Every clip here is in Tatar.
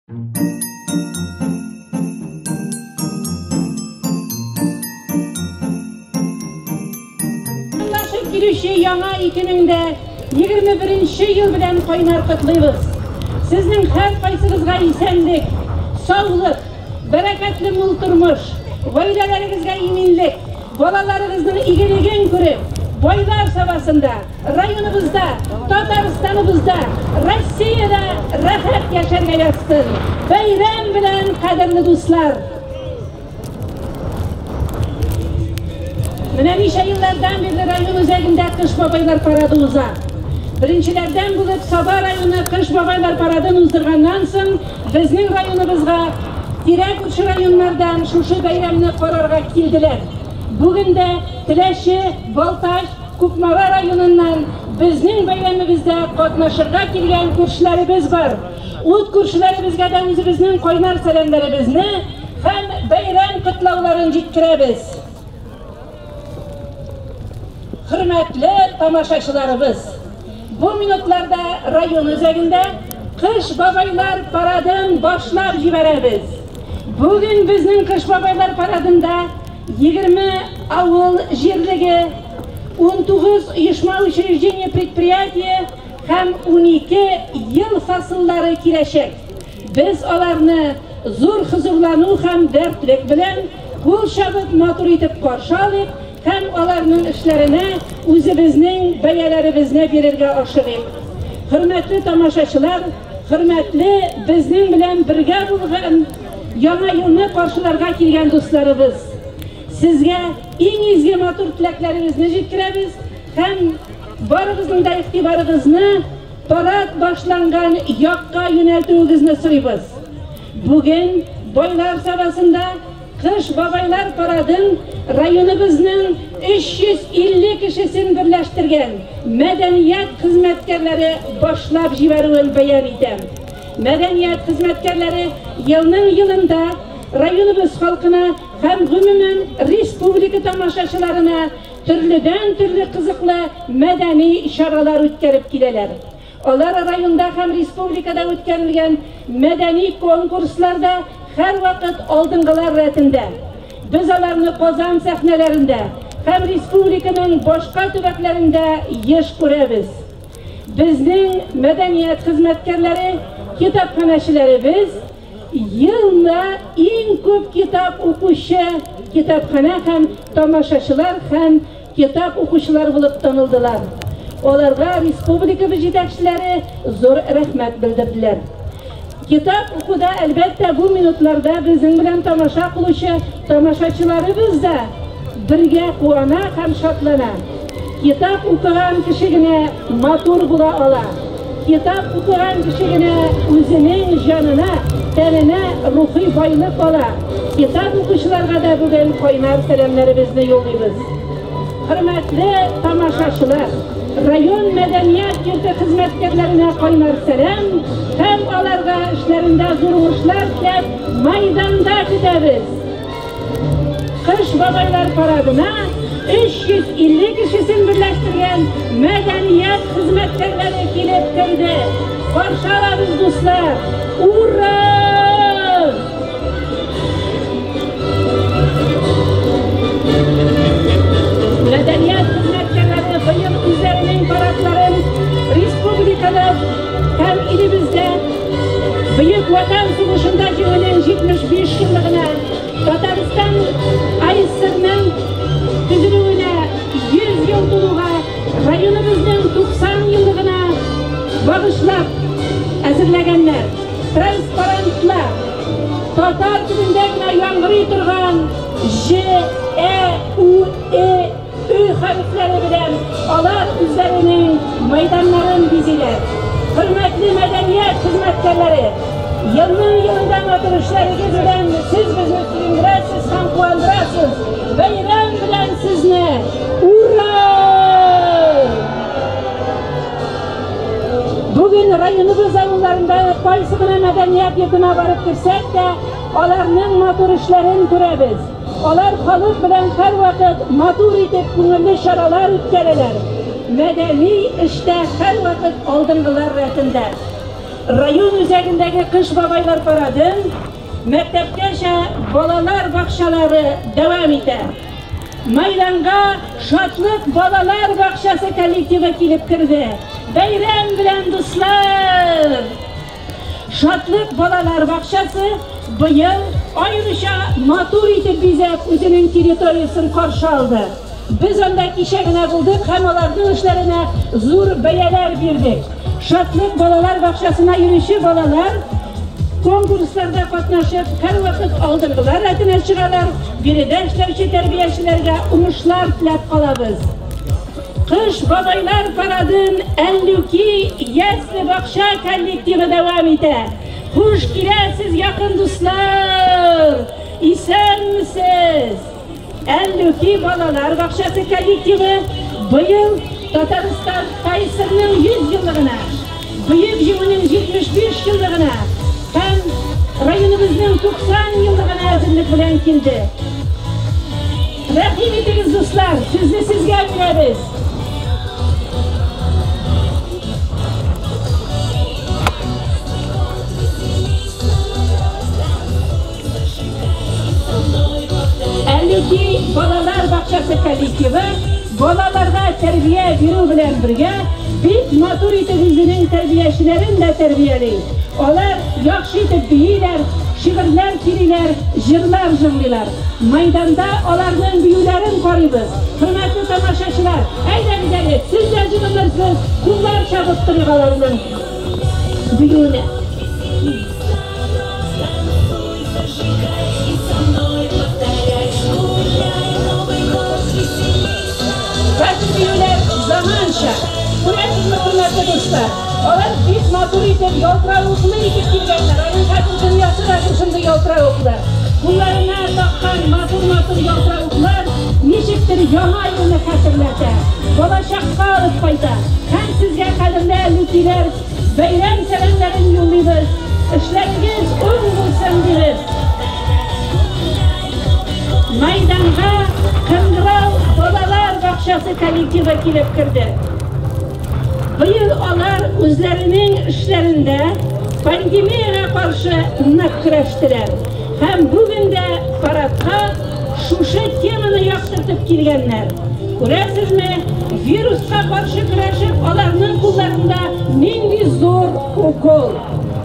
Якынлашып килүче яңа 2021 ел белән кайнар котлыйбыз. Сезнең һәркайсыгызга исәнлек, саулык, бәрәкәтле мул тормыш, гаиләләрегезгә иминлек, балаларыгызның игелеген күреп, Байлар Сабасында, районыбызда, Татарстаныбызда, Россиядә рәхәт яшәргә язсын. Бәйрәм белән, кадерле дуслар! Менә ничә еллардан бирле район үзәгендә Кыш бабайлар парады уза. Беренчеләрдән булып Саба районы Кыш бабайлар парадын уздырганнан соң, безнең районыбызга тирә-күрше районнардан шушы бәйрәмне карарга килделәр. Бүген дә Теләче, Балтач, Кукмара районыннан безнең бәйрәмебездә катнашырга килгән күршеләребез бар. Ут күршеләребезгә дә үзебезнең кайнар сәламнәребезне һәм бәйрәм котлауларын җиткерәбез. Хөрмәтле тамашачыларыбыз, бу минутларда район үзәгендә Кыш бабайлар парадын башлап җибәрәбез. Бүген безнең Кыш бабайлар парадында 20 авыл җирлеге, 19 оешма учреждение предприятие һәм 12 ел фасыллары киләчәк. Без аларны зур хозурлану һәм дәртлек белән кул чабып матур итеп каршы алыйк һәм аларның эшләренә үзебезнең бәяләребезне бирергә ашыгыйк. Хөрмәтле тамашачылар, хөрмәтле безнең белән бергә булган Яңа елны каршыларга килгән дусларыбыз, сезгә иң изге матур теләкләребезне җиткерәбез һәм барыгызның да игътибарыгызны парад башланган якка юнәлтүегезне сорыйбыз. Бүген Байлар Сабасында Кыш бабайлар парадын районыбызның 350 кешесен берләштергән мәдәният хезмәткәрләре башлап җибәрүен бәян итәм. Мәдәният хезмәткәрләре елның елында районыбыз халкына һәм гомумән республика тамашачыларына төрледән-төрле кызыклы мәдәни чаралар үткәреп киләләр. Алар районда һәм республикада үткәрелгән мәдәни конкурсларда һәрвакыт алдынгылар рәтендә. Без аларны Казан сәхнәләрендә һәм республиканың башка төбәкләрендә еш күрәбез. Безнең мәдәният хезмәткәрләре, китапханәчеләребез елна иң күп китап укучы китапханә һәм тамашачылар һәм китап укучылар булып танылдылар. Аларга республикабыз җитәкчеләре зур рәхмәт белдерделәр. Китап укуда, әлбәттә, бу минутларда безнең белән тамаша кылучы тамашачыларыбыз да бергә куана һәм шатлана. Китап укыган кеше генә матур була ала. Китап укыган кеше генә үзенең җанына, тәненә рухи байлык ала. Китап укучыларга да бүген кайнар сәламнәребезне юллыйбыз. Хөрмәтле тамашачылар, район мәдәният йорты хезмәткәрләренә кайнар сәлам һәм аларга эшләрендә зур уңышлар теләп майданда көтәбез. Кыш бабайлар парадына 350 кешесен берләштергән мәдәният хезмәткәрләре килеп керде. Каршы алабыз, дуслар! Ура! Мәдәният хезмәткәрләре быел үзләренең парадларын республикада һәм илебездә Бөек Ватан сугышында җиңүнең 75 еллыгына, Татарстан АССРның төзелүенә 100 ел тулуга, районыбызның 90 еллыгына багышлап әзерләгәннәр. Транспарантлар, татар телендә генә яңгырый торган Ж, Э, У, Э, Ө хәрефләре белән алар үзләренең мәйданнарын бизиләр. Хөрмәтле мәдәният хезмәткәрләре, елның елында матур эшләрегез белән сез безне сөендерәсез һәм куандырасыз. Бәйрәм белән сезне! Ура! Бүген районыбыз авылларындагы кайсы гына мәдәният йортына барып керсәк тә, аларның матур эшләрен күрәбез. Алар халык белән һәрвакыт матур итеп күңелле чаралар үткәрәләр. Мәдәни эштә һәрвакыт алдынгылар рәтендә. Район үзәгендәге Кыш бабайлар парадын мәктәпкәчә балалар бакчалары дәвам итә. Майданга Шатлык балалар бакчасы коллективы килеп керде. Бәйрәм белән, дуслар! Шатлык балалар бакчасы быел аеруча матур итеп бизәп үзенең территориясен каршы алды. Без анда кичә генә булдык һәм аларның эшләренә зур бәяләр бирдек. Шатлык балалар бакчасына йөрүче балалар конкурсларда катнашып, һәрвакыт алдынгылар рәтенә чыгалар. Биредә эшләүче тәрбиячеләргә уңышлар теләп калабыз. Кыш бабайлар парадын Әллүки ясле бакча коллективы дәвам итә. Хуш киләсез, якын дуслар! Исәнмесез! Әллүки балалар бакчасы коллективы быел Татарстан ТАССРның 100 еллыгына, Бөек Җиңүнең 75 еллыгына һәм районыбызның 90 еллыгына әзерлек белән килде. Рәхим итегез, дуслар, сүзне сезгә бирәбез. Әллүки балалар бакчасы коллективы балаларга тәрбия бирү белән бергә бик матур итеп үзенең тәрбиячеләрен дә тәрбияли. Алар яхшы итеп бииләр, шигырьләр сөйлиләр, җырлар җырлыйлар. Майданда аларның биюләрен карыйбыз. Хөрмәтле тамашачылар, әйдәгез әле, сез дә җырларсыз, куллар чабып торыйк аларның биюенә. Хәзер биюләр заманча. Күрәсезме, хөрмәтле дуслар? Алар бик матур итеп, ялтыравыклы итеп килгәннәр. Аның хәзер дөньясы да шушындый ялтыравыклы. Кулларына таккан матур-матур ялтыравыклар ничектер яңа елны хәтерләтә. Балачакка алып кайта. Һәм сезгә, кадерле әллүкиләр, бәйрәм сәламнәрен юллыйбыз. Эшләрегез уң булсын дибез. Майданга Кыңгырау балалар бакчасы коллективы килеп керде. Быел алар үзләренең эшләрендә пандемиягә каршы нык көрәштеләр. Һәм бүген дә парадка шушы теманы яктыртып килгәннәр. Күрәсезме, вируска каршы көрәшеп, аларның кулларында нинди зур укол.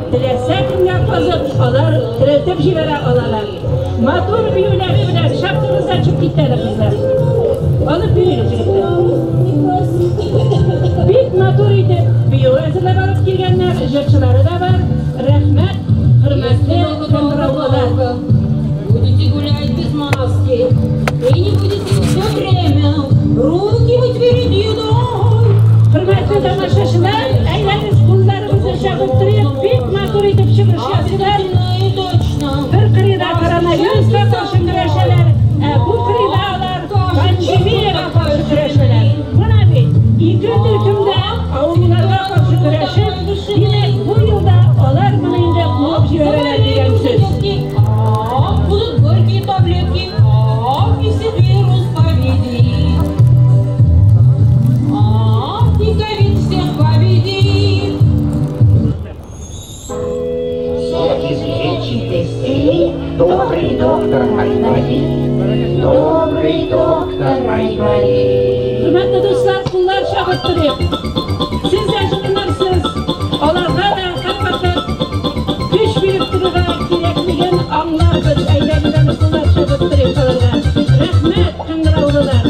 Теләсә кемгә казып, алар терелтеп җибәрә алалар. Матур биюләре белән шапкагыздан чыгып китте әле, кызлар. Алып бирегез, егетләр. Бик матур итеп бию әзерләп алып килгәннәр, җырчылары да бар. Рәхмәт, хөрмәтле кыңгыраулылар. Будете гулять без маски и не будете все время руки мыть перед едой. Хөрмәтле тамашачылар, әйдәгез кулларыбызны чабып торып, бик матур итеп чыгыш ясыйлар. Обязательно и точно. Бер кырыйда коронавируска каршы көрәшәләр, ә бу кырыйда алар пандемиягә каршы көрәшәләр. Менә бит ике төркемдә авыруларга каршы көрәшеп, димәк, бу елда алар моны инде куып җибәрәләр дигән сүз. А, будут горькие таблетки, а, если вирус победит. А, и ковид всех победит. Всех излечит, исцелит добрый доктор Айболит, добрый доктор Айболит. Хөрмәтле дуслар, куллар чабып торыйк. Сез дә җырларсыз. Аларга да һәрвакыт көч биреп торырга кирәклеген аңларбыз. Әйдәгез әле куллар чабып торыйк аларга. Рәхмәт, кыңгыраулылар.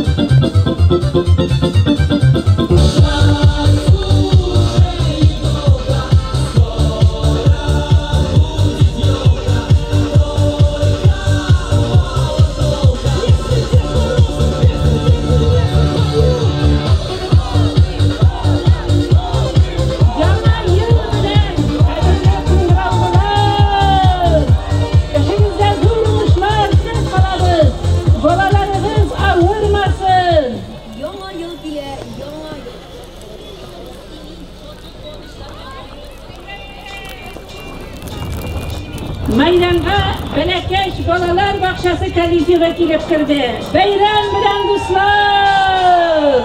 Яңа ел белән, кадерле кыңгыраулылар! Эшегездә зур уңышлар теләп калабыз. Балаларыгыз авырмасын. Яңа ел килә, яңа ел. Майданга Бәләкәч балалар бакчасы коллективы килеп керде. Бәйрәм белән, дуслар!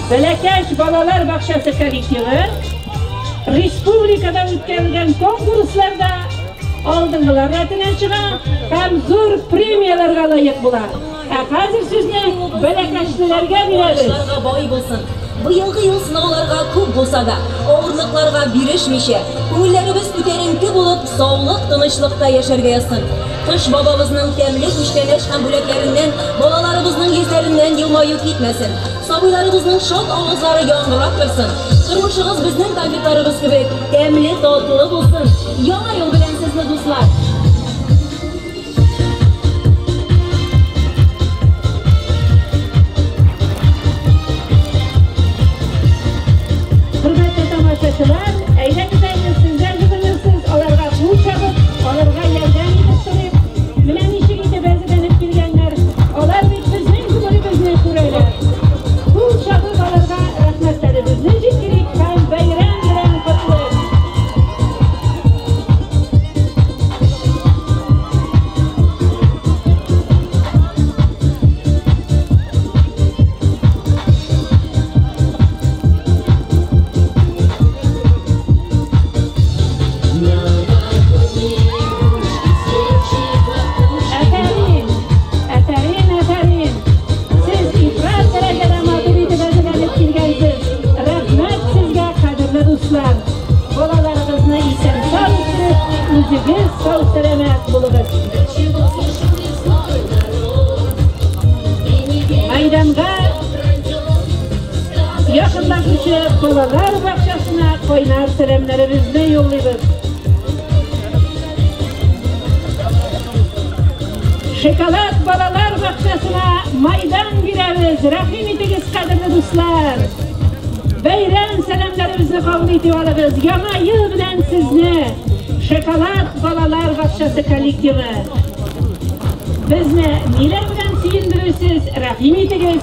Бәләкәч балалар бакчасы коллективы Республикада үткәрелгән конкурсларда алдынгылар рәтенә чыга һәм зур премияләргә лаек була. Ә хәзер сүзне бәләкәчлеләргә бирәбез. Уңышларга бай булсын. Быелгы ел сынауларга күп булса да, авырлыкларга бирешмичә, күңелләребез күтәренке булып, саулык, тынычлыкта яшәргә язсын. Кыш бабабызның тәмле күчтәнәч һәм бүләкләреннән балаларыбызның йөзләреннән елмаю китмәсен. Сабыйларыбызның шат авазлары яңгырап торсын. Тормышыгыз безнең конфетларыбыз кебек тәмле, татлы булсын. Яңа ел белән сезне, дуслар! Хөрмәтле тамашачылар, әйдәгез әле сездән җыгынырсыз, аларга кул чабып, аларга ярдәм итеп торыйк. Менә ничек итеп әзерләнеп килгәннәр. Алар бит безнең күңелебезне күрәләр. Кул чабып аларга рәхмәтләребезне җиткерик һәм бәйрәм белән котлыйк. Афәрин! Афәрин, афәрин! Сез ифрат дәрәҗәдә матур итеп әзерләнеп килгәнсез. Рәхмәт сезгә, кадерле дуслар! Балаларыгызны исән-сау үстереп, үзегез сау-сәламәт булыгыз. Мәйданга якынлашучы балалар бакчасына кайнар сәламнәребезне юллыйбыз. Шоколад балалар бакчасына майдан бирәбез. Рәхим итегез, кадерле дуслар. Бәйрәм сәламнәребезне кабул итеп алыгыз. Яңа ел белән сезне Шоколад балалар бакчасы коллективы. Безне ниләр белән сөендерерсез? Рәхим итегез.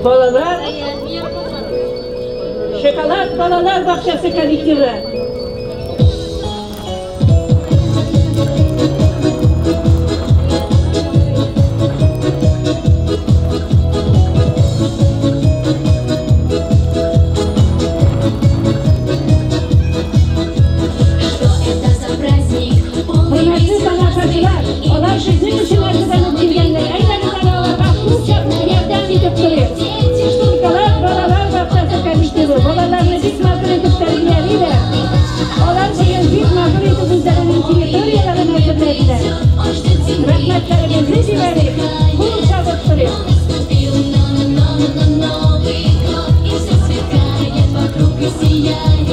Балалар Шоколад балалар бакчасы коллективы. Что это за праздник? Полный Хөрмәтле веселости тамашачылар, и алар безнең өчен әзерләнеп килгәннәр. Әйдәгез әле аларга кул чабып ярдәм итеп торыйк. Шоколад балалар бакчасы коллективы балаларны бик матур итеп тәрбиялиләр. Алар быел бик матур итеп үзләренең территорияләрен әзерләделәр. Он ждет зимы. Рәхмәтләребезне җибәрик, кул чабып торыйк. Наступил на-на-на-на-на Новый год, и все сверкает вокруг и сияет.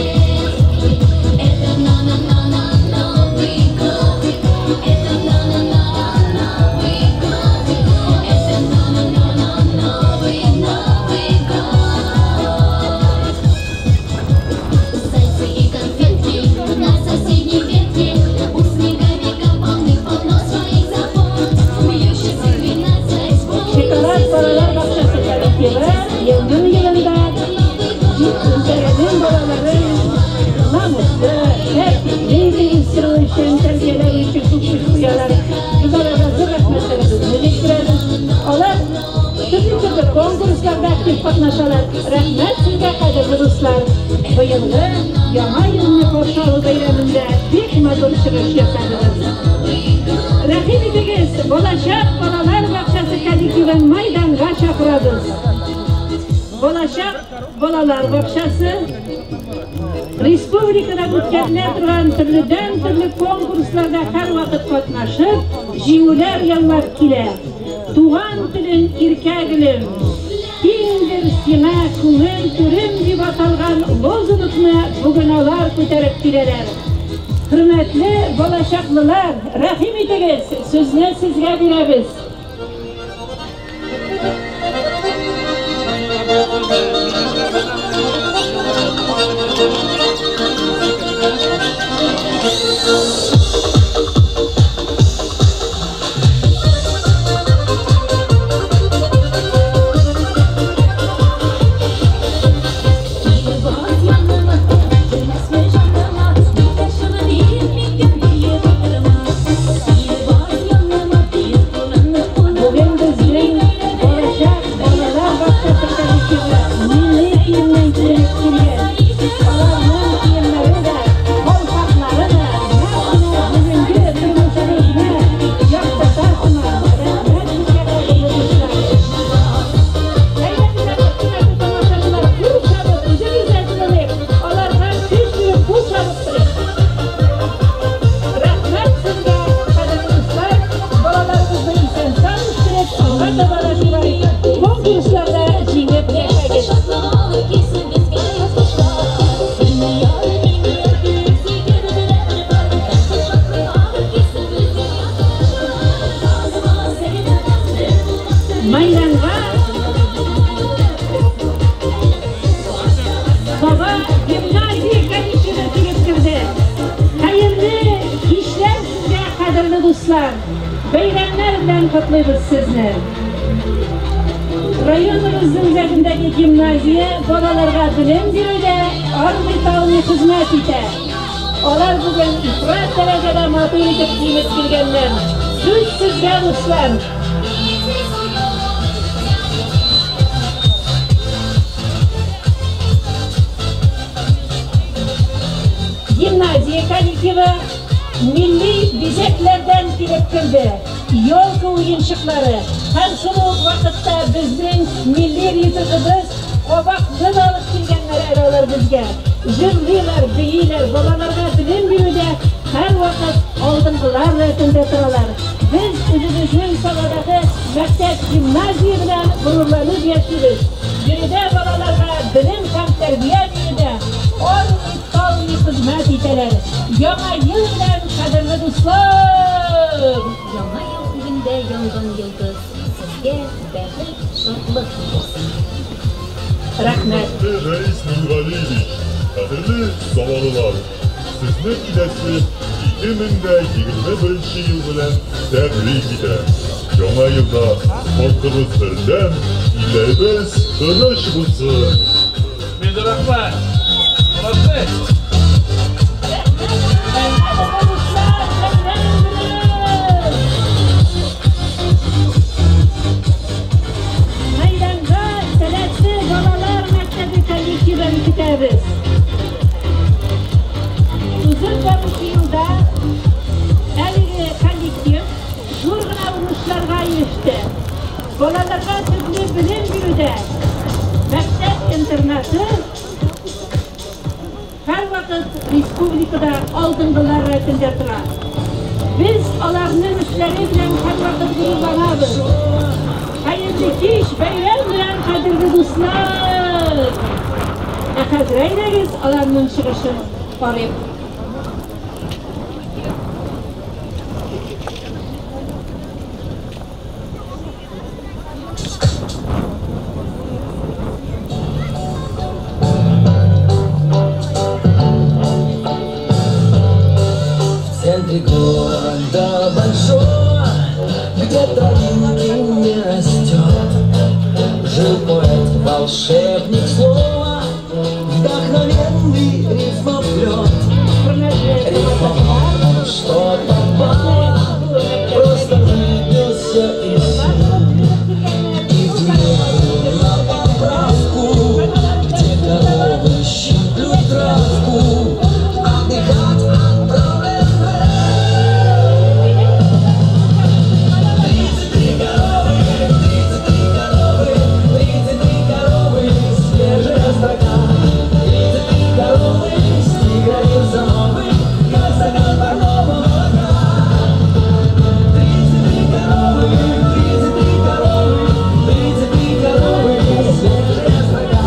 Это на-на-на-на Новый год, это на-на-на Новый год, это на-на-на-на Новый Новый год. Зайцы и конфетки на соседней ветке, у снеговика полных-полно своих забот. Бьющихся 12 Шоколад балалар бакчасы коллективы елның елында үзләренең балаларын намуслы, тәртипле итеп үстерү өчен, тәрбияләү өчен күп көч куялар. Без аларга зур рәхмәтләребезне җиткерәбез. Алар төрле-төрле конкурсларда актив катнашалар. Рәхмәт сезгә, кадерле дуслар. Быелгы Яңа елны каршы алу бәйрәмендә бик матур чыгыш ясадыгыз. Рәхим итегез, Балачак балалар бакчасы коллективын майданга чакырабыз. Балачак балалар бакчасы республикада үткәрелә торган төрледән төрле конкурсларда һәрвакыт катнашып, җиңүләр яулап килә. Туган телең иркә гөлем, киңдер сиңа күңел түрем дип аталган лозунгны бүген алар күтәреп киләләр. Хөрмәтле балачаклылар, рәхим итегез, сүзне сезгә бирәбез. Бүген безнең Балачак балалар бакчасы коллективы Гимназия коллективы килеп керде. Хәерле кичләр сезгә, кадерле дуслар. Бәйрәмнәр белән котлыйбыз сезне. Районыбызның үзәгендәге гимназия балаларга белем бирүдә армый-талмый хезмәт итә. Алар бүген ифрат дәрәҗәдә матур итеп киенеп килгәннәр. Сүз сезгә, дуслар. Гимназия коллективы милли бизәкләрдән килеп керде. Елка уенчыклары һәм шул ук вакытта безнең милли ризыгыбыз кабакны да алып килгәннәр әле алар безгә. Җырлыйлар, бииләр, балаларга белем бирүдә һәрвакыт алдынгылар рәтендә торалар. Без үзебезнең Сабадагы мәктәп гимназия белән горурланып яшибез. Биредә балаларга белем һәм тәрбия бирүдә армый-талмый хезмәт итәләр. Яңа ел белән, кадерле дуслар! Яңа ел күгендә янган йолдыз сезгә бәхет, шатлык китерсен. Рәхмәт. Хөрмәтле Рәис Мингалиевич, кадерле сабалылар, сезне киләсе 2021 ел белән тәбрик итәм. Яңа елда халкыбыз бердәм, илләребез тыныч булсын. Рәхмәт. Молодцы. Кадерле дуслар, бәйрәм белән! Мәйданга сәләтле балалар мәктәбе коллективын көтәбез. Узып баручы елда әлеге коллектив зур гына уңышларга иреште. Балаларга төрле белем бирүдә мәктәп интернаты һәрвакыт республикада алдынгылар рәтендә тора. Без аларның эшләре белән һәрвакыт горурланабыз. Хәерле кич, бәйрәм белән, кадерле дуслар! Ә хәзер әйдәгез аларның чыгышын карыйк. В центре города большого, где травинки не растет, жил поэт, волшебник слова, вдохновенный рифмоплет. Хөрмәтле Рифмовал он что попало, просто выбился из сил. И в деревню на поправку, где коровы щиплют травку, отдыхать отправлен в 33 коровы, 33 коровы, 33 коровы, свежая строка. 33 коровы, стих родился новый, как стакан парного молока. 33 коровы, 33 коровы, 33 коровы, свежая строка.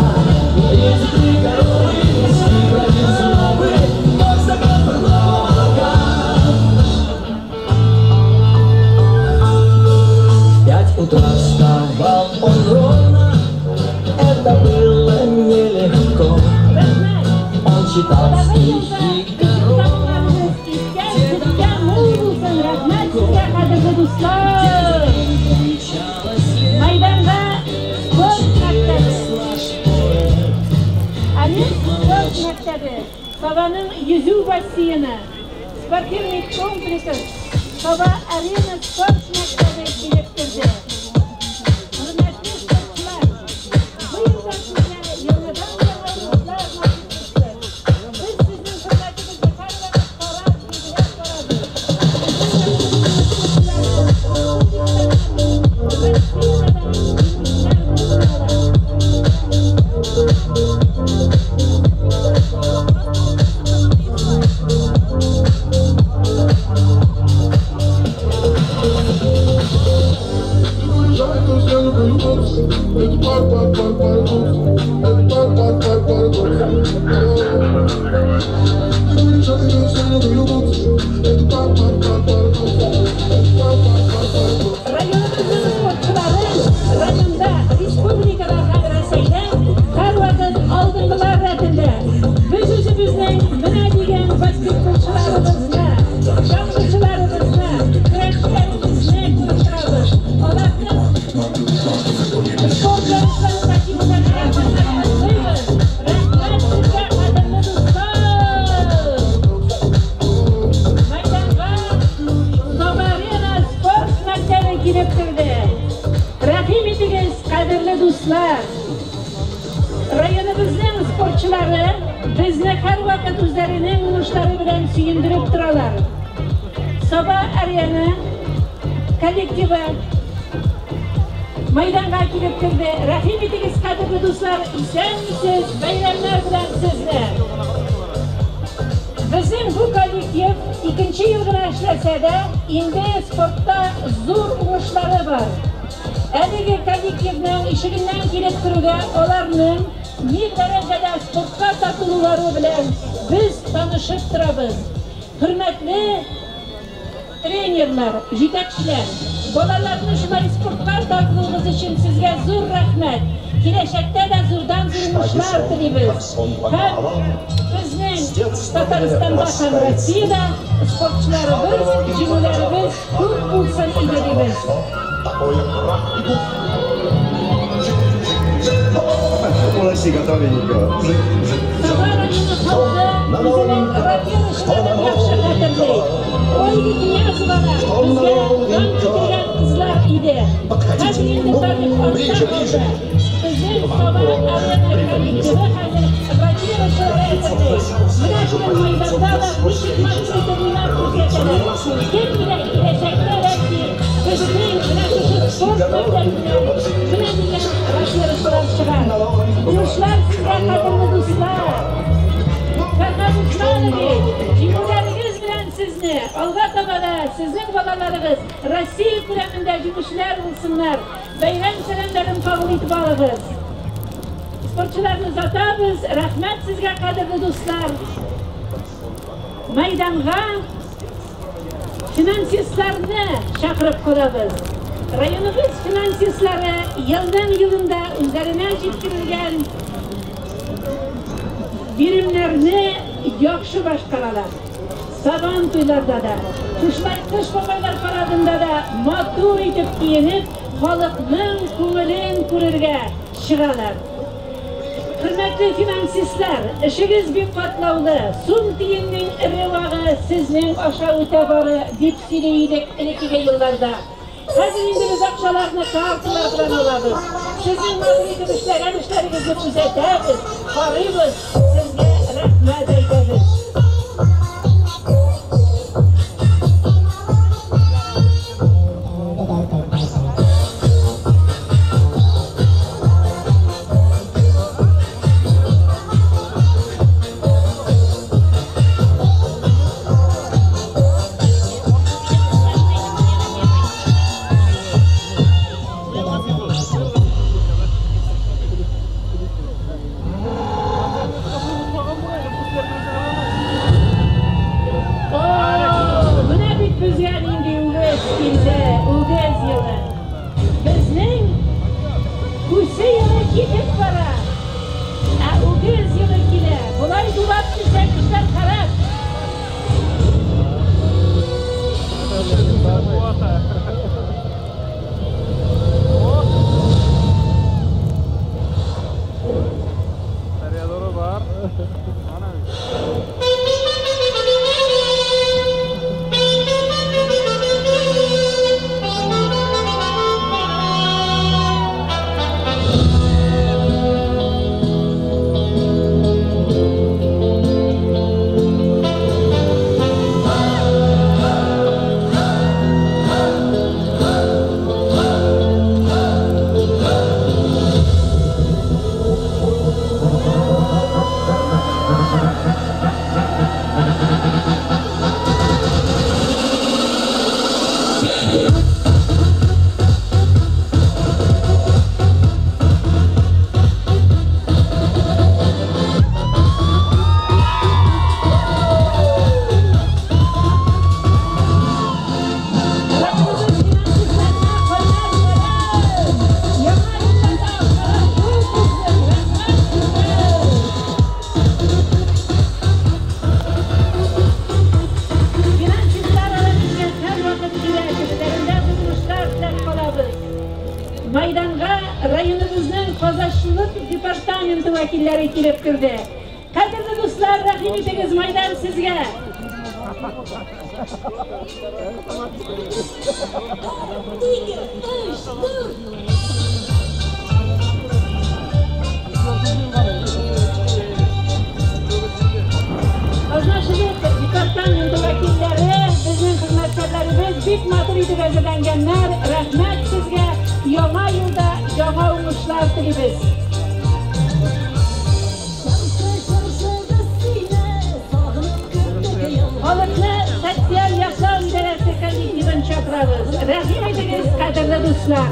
33 коровы, стих родился новый, как стакан парного молока. В 5 утра вставал он ровно, это было нелегко. Рәхмәт. Он читал Алдагы елда стихи бөтен коров. табыннарыгыз искән, сөткә мул булсын. Рәхмәт сезгә, кадерле дуслар! Мчалась лето, Мәйданга спорт мәктәбе. наш поэт. Олимп спорт мәктәбе, Сабаның йөзү бассейны, спортивный комплекс, Саба арена спорт мәктәбе килеп керде. Хөрмәтле спортчылар, быел да сезгә яңадан-яңа уңышлар насыйп итсен. Без сезнең хезмәтегезне һәрвакыт карап, билгеләп барабыз. Безнең Россиядән җиңүчеләр булып ала. Районыбызның спортчылары районда, республикада һәм Рәсәйдә һәрвакыт алдынгылар рәтендә. спортчылары безне һәрвакыт үзләренең уңышлары белән сөендереп торалар. Саба Арена коллективы мәйданга килеп керде. Рәхим итегез, кадерле дуслар, исәнмесез, бәйрәмнәр белән сезне. Безнең бу коллектив икенче ел гына эшләсә дә, инде спортта зур уңышлары бар. Әлеге коллективның ишегеннән килеп керүгә аларның ни дәрәҗәдә спортка тартылулары белән без танышып торабыз. Хөрмәтле тренерлар, җитәкчеләр, балаларны шулай спортка тартылуыгыз өчен сезгә зур рәхмәт. Киләчәктә дә зурдан зур уңышлар телибез. Һәм безнең Татарстанда һәм Россиядә спортчыларыбыз, җиңүләребез күп булсын иде дибез. Саба районы халкы үзенең ракетачыларын яхшы хәтерли. Ольга Князевага безгә дан китергән кызлар иде. Хәзер инде тарих артта калды. Безнең Саба Арена коллективы хәзер ракетачылар әзерли. Менә шул мәйданда да ничек матур итеп уйнап күрсәтәләр. Кем белә, киләчәктә бәлки безнең менә шушы спорт мәктәбеннән менә дигән ракетачылар чыгар. Уңышлар сезгә, кадерле дуслар! Фәрһад Усманович, җиңүләрегез белән сезне, алга таба да сезнең балаларыгыз Россия күләмендә җиңүчеләр булсыннар. Бәйрәм сәламнәрен кабул итеп алыгыз. Спортчыларны озатабыз. Рәхмәт сезгә, кадерле дуслар. Мәйданга финансистларны чакырып калабыз. Районыбыз финансистлары елдан елында үзләренә җиткерелгән биремнәрне яхшы башкаралар. Сабан туйларда да, шушылай Кыш бабайлар парадында да матур итеп киенеп, халыкның күңелен күрергә чыгалар. Хөрмәтле финансистлар, эшегез бик катлаулы. Сум тиеннең эре вагы сезнең аша үтә бары, дип сөйли идек элеккеге елларда. Хәзер инде без акчаларны карталар белән алабыз. Сезнең матур итеп эшләгән эшләрегезне күзәтәбез, карыйбыз, сезгә рәхмәт әйтәбез. Менә бит безгә нинди үгез килде, үгез елы. Безнең күсе елы китеп бара, ә үгез елы килә. Болай дулап килсәк, эшләр харап. Майданга районыбызның казачылык департаменты вәкилләре килеп керде. Кадерле дуслар, рәхим итегез, майдан сезгә. 2, 3, 4. Рәхим итегез, кадерле дуслар.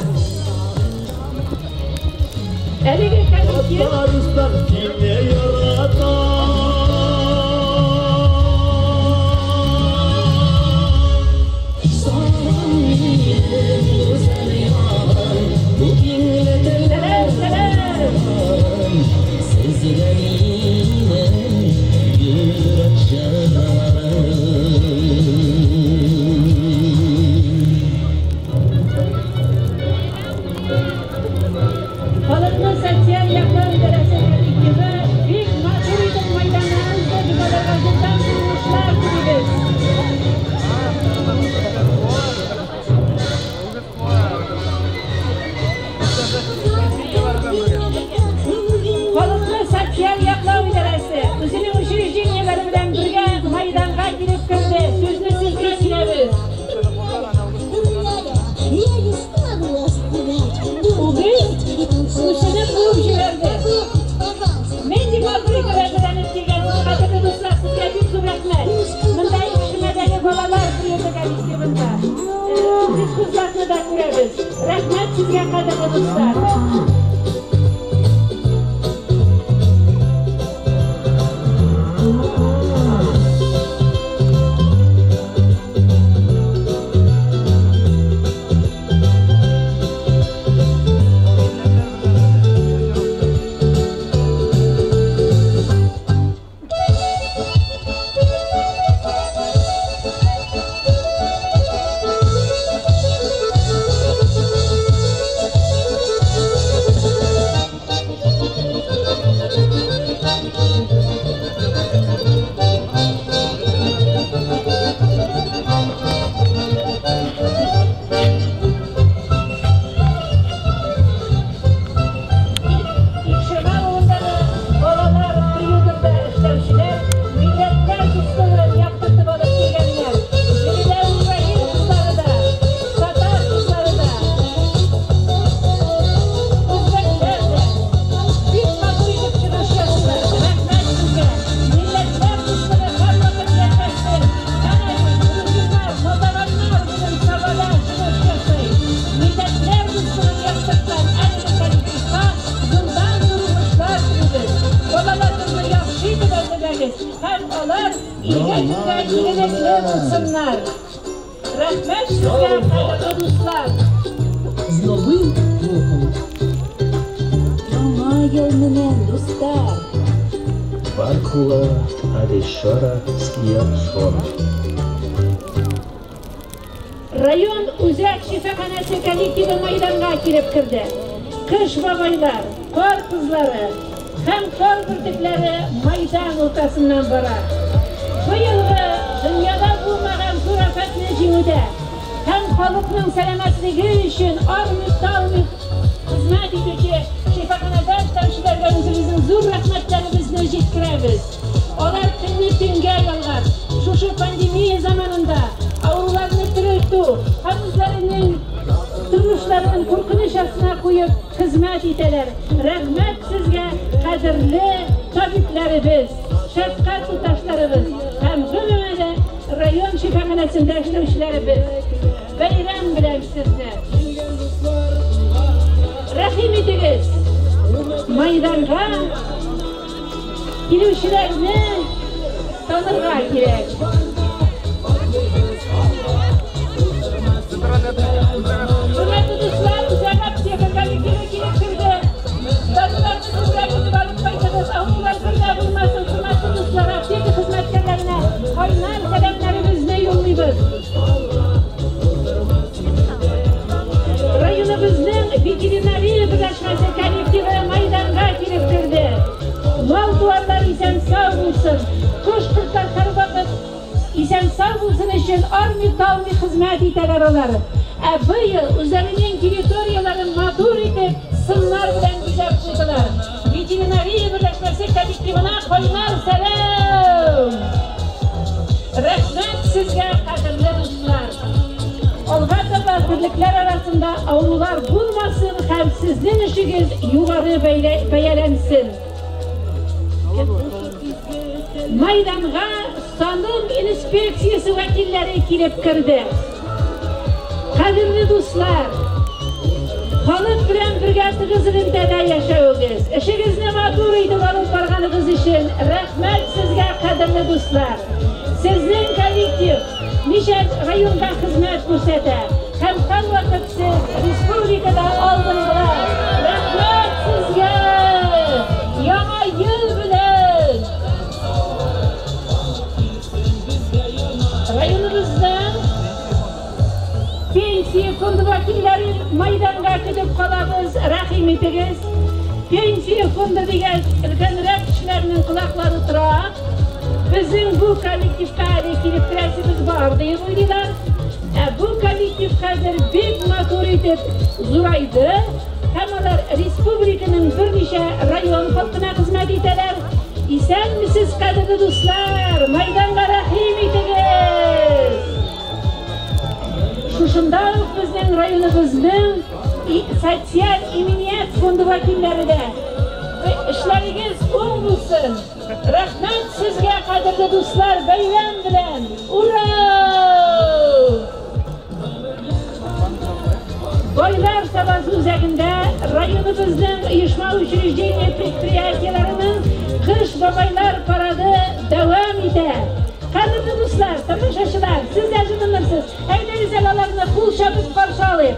Әлеге коллектив Татарстан сине ярата. Сабам минем гүзәл ягым, бу киңлектә Сәлам, сәлам! Сезгә минем йөрәк җырларым. Халыкны социаль яклау идарәсе коллективы бик матур итеп мәйданга узды, без аларга зурдан зур уңышлар телибез. Халыкны социаль яклау идарәсе үзенең учреждениеләре белән бергә мәйданга килеп керде. Сүзне сезгә бирәбез. Я не стану вас пугать. Үгез күсене куып җибәрде. Пожалуйста. Нинди матур итеп әзерләнеп килгәнсез, кадерле дуслар, сезгә бик зур рәхмәт. Монда Икшермәдәге балалар приюты коллективында. Үгез кызларны да күрәбез. Рәхмәт сезгә, кадерле дуслар. Икшермә авылындагы балалар приютында эшләүчеләр милләтләр дуслыгын яктыртып алып килгәннәр. Биредә украин кызлары да, татар кызлары да, үзбәкләр дә бик матур итеп чыгыш ясыйлар. Рәхмәт сезгә. Милләтләр дуслыгы һәрвакыт яшәсен. Әнә бит грузиннар, молдаваннар бүген Сабада чыгыш ясый. Милләтләр дуслыгын яктырткан әлеге коллективка зурдан зур уңышлар телибез. Балаларыбызны яхшы итеп әзерләгез һәм алар илгә көнгә игелекле булсыннар. Рәхмәт сезгә, кадерле дуслар. З Новим роком! Яңа ел менән, дуслар! Баркула Адешора Скиапшора. Район үзәк шифаханәсе коллективы мәйданга килеп керде. Кыш бабайлар, кар кызлары һәм кар бөртекләре мәйдан уртасыннан бара. Быелгы дөньяда булмаган зур афәтне җиңүдә һәм халыкның сәламәтлеге өчен армый-талмый хезмәт итүче шифаханәдә эшләүчеләргә үзебезнең зур рәхмәтләребезне җиткерәбез. Алар көнне төнгә ялгап, шушы пандемия заманында авыруларны терелтү һәм үзләренең тормышларын куркыныч астына куеп хезмәт итәләр. Рәхмәт сезгә, кадерле табибләребез, шәфкать туташларыбыз һәм гомумән район шифаханәсендә эшләүчеләребез. Бәйрәм белән сезне! Рәхим итегез! Мәйданга килүчеләрне танырга кирәк. Хөрмәтле дуслар, үзәк аптека коллективы килеп керде. Даруларны күбрәк итеп алып кайтыгыз, авырулар бер дә булмасын. Хөрмәтле дуслар, аптека хезмәткәрләренә кайнар сәламнәребезне юллыйбыз. Районыбызның ветеринария берләшмәсе коллективы мәйданга килеп керде. Мал-туарлар исән-сау булсын, кош-кортлар һәрвакыт исән-сау булсын өчен армый-талмый хезмәт итәләр алар. Ә быел үзләренең территорияләрен матур итеп сыннар белән бизәп куйдылар. Ветеринария берләшмәсе коллективына кайнар сәлам! Рәхмәт сезгә, кадерле дуслар! Алга таба терлекләр арасында авырулар булмасын һәм сезнең эшегез югары бәяләнсен. Мәйданга салым инспекциясе вәкилләре килеп керде. Кадерле дуслар, халык белән бергә тыгыз элемтәдә яшәвегез, эшегезне матур итеп алып барганыгыз өчен рәхмәт сезгә, кадерле дуслар. Сезнең коллектив ничә районда хезмәт күрсәтә һәм һәрвакыт сез республикада алдынгылар. Рәхмәт сезгә! Яңа ел белән! Районыбыздан Пенсия фонды вәкилләрен мәйданга көтеп калабыз, рәхим итегез. Пенсия фонды дигән өлкәнрәк кешеләрнең колаклары тора. Безнең бу коллективка әле килеп керәсебез бар дип уйлыйлар. Ә бу коллектив хәзер бик матур итеп зурайды. Һәм алар республиканың берничә район халкына хезмәт итәләр. Исәнмесез, кадерле дуслар, мәйданга рәхим итегез. Шушында ук безнең районыбызның социаль иминият фонды вәкилләре дә. Эшләрегез уң булсын. Рәхмәт сезгә, кадерле дуслар, бәйрәм белән. Ура! Байлар Сабасы үзәгендә районыбызның оешма учреждение предприятиеләренең Кыш бабайлар парады дәвам итә. Кадерле дуслар, тамашачылар, сез дә җыенырсыз. Әйдәгез әле аларны кул чабып каршы алыйк.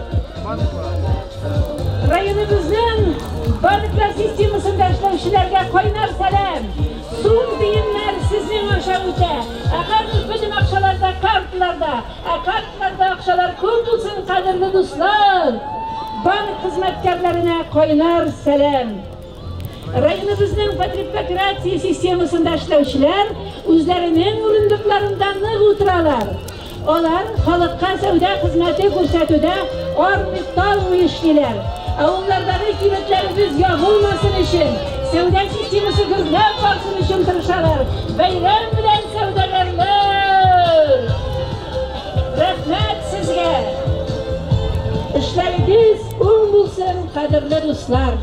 Районыбызның банклар системасында эшләүчеләргә кайнар сәлам. Сум тиеннәр сезнең аша үтә. Ә хәзер бөтен акчалар да картларда. Ә картларда акчалар күп булсын, кадерле дуслар. Банк хезмәткәрләренә кайнар сәлам. Районыбызның потребкооперация системасында эшләүчеләр үзләренең урындыкларында нык утыралар. Алар халыкка сәүдә хезмәте күрсәтүдә армый-талмый эшлиләр. Авыллардагы кибетләребез ябылмасын өчен, сәүдә системасы гөрләп барсын өчен тырышалар. Бәйрәм белән, сәүдәгәрләр! Рәхмәт сезгә! Эшләрегез уң булсын, кадерле дуслар!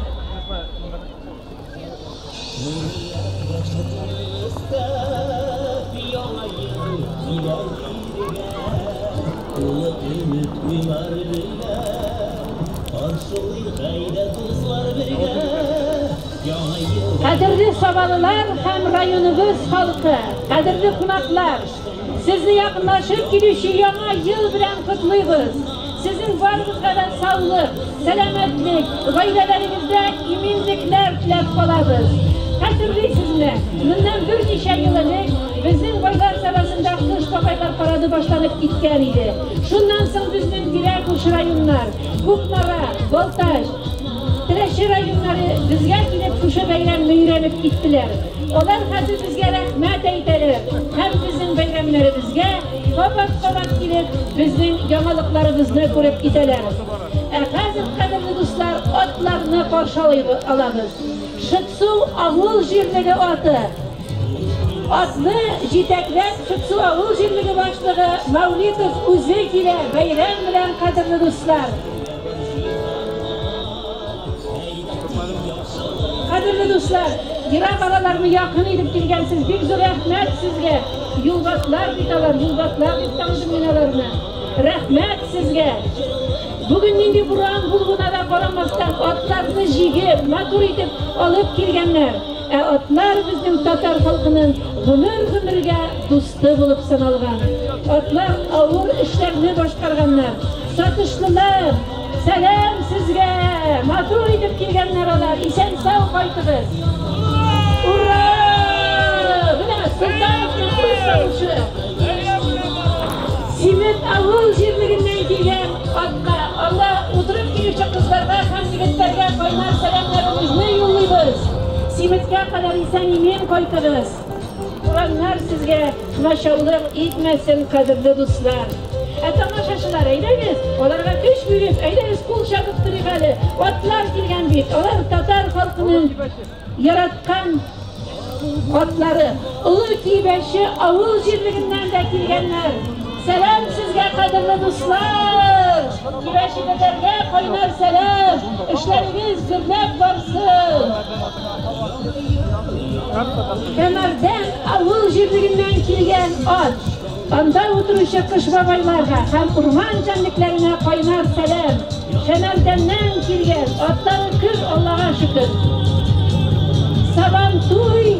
Кадерле сабалылар һәм районыбыз халкы, кадерле кунаклар, сезне якынлашып килүче яңа ел белән котлыйбыз. Сезнең барыгызга да саулык, сәламәтлек, гаиләләрегездә иминлекләр теләп калабыз. Хәтерлисезме, моннан берничә ел элек безнең Байлар Сабасында Кыш бабайлар парады башланып киткән иде. Шуннан соң безнең тирә-күрше районнар, Кукмара, Балтач, Теләче районнары безгә килеп шушы бәйрәмне өйрәнеп киттеләр. Алар хәзер безгә рәхмәт әйтәләр һәм безнең бәйрәмнәребезгә кабат-кабат килеп, безнең яңалыкларыбызны күреп китәләр. Ә хәзер, кадерле дуслар, атларны каршы алабыз. Шытсу авыл җирлеге аты. Атны җитәкләп Шытсу авыл җирлеге башлыгы Мәүлитов үзе килә. Бәйрәм белән, кадерле дуслар! Кадерле дуслар, ерак араларны якын итеп килгәнсез, бик зур рәхмәт сезгә. Юлбатлар бит алар, юлбатлар дип таныдым мин аларны. Рәхмәт сезгә. Бүген нинди буран булуына да карамастан, атларны җигеп, матур итеп алып килгәннәр. Ә атлар безнең татар халкының гомер-гомергә дусты булып саналган. Атлар авыр эшләрне башкарганнар. Сатышлылар, сәлам сезгә! Матур итеп килгәннәр алар. Исән-сау кайтыгыз. Ура! Менә Солтановның үз тавышы. Симет авыл җирлегеннән килгән атка, анда утырып килүче кызларга һәм егетләргә кайнар сәламнәребезне юллыйбыз. Симеткә кадәр исән-имин кайтыгыз. Бураннар сезгә комачаулык итмәсен, кадерле дуслар. Ә тамашачылар, әйдәгез, аларга көч биреп, әйдәгез кул чабып торыйк әле. Атлар килгән бит. Алар татар халкының яраткан атлары. Олы Кибәче авыл җирлегеннән дә килгәннәр. Сәлам сезгә, кадерле дуслар! Кибәчеләргә кайнар сәлам! Эшләрегез гөрләп барсын! Кәмәрдән авыл җирлегеннән килгән ат. Анда утыручы Кыш бабайларга һәм урман җәнлекләренә кайнар сәлам. Шәмәрдәннән килгән, атлары көр, Аллага шөкер. Сабантуй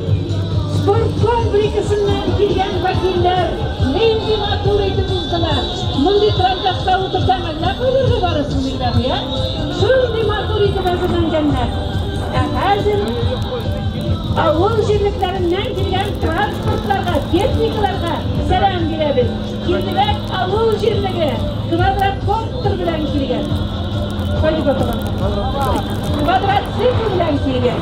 спорт комплексыннан килгән вәкилләр нинди матур итеп уздылар. Мондый трантаста утырсаң, әллә кайларга барасың диләр, я? Шундый матур итеп әзерләнгәннәр. Ә хәзер авыл җирлекләреннән килгән транспортларга, техникаларга сәлам бирәбез. Килдебәк авыл җирлеге квадрокоптер белән килгән. Кайда батырган? Квадроцикл белән килгән.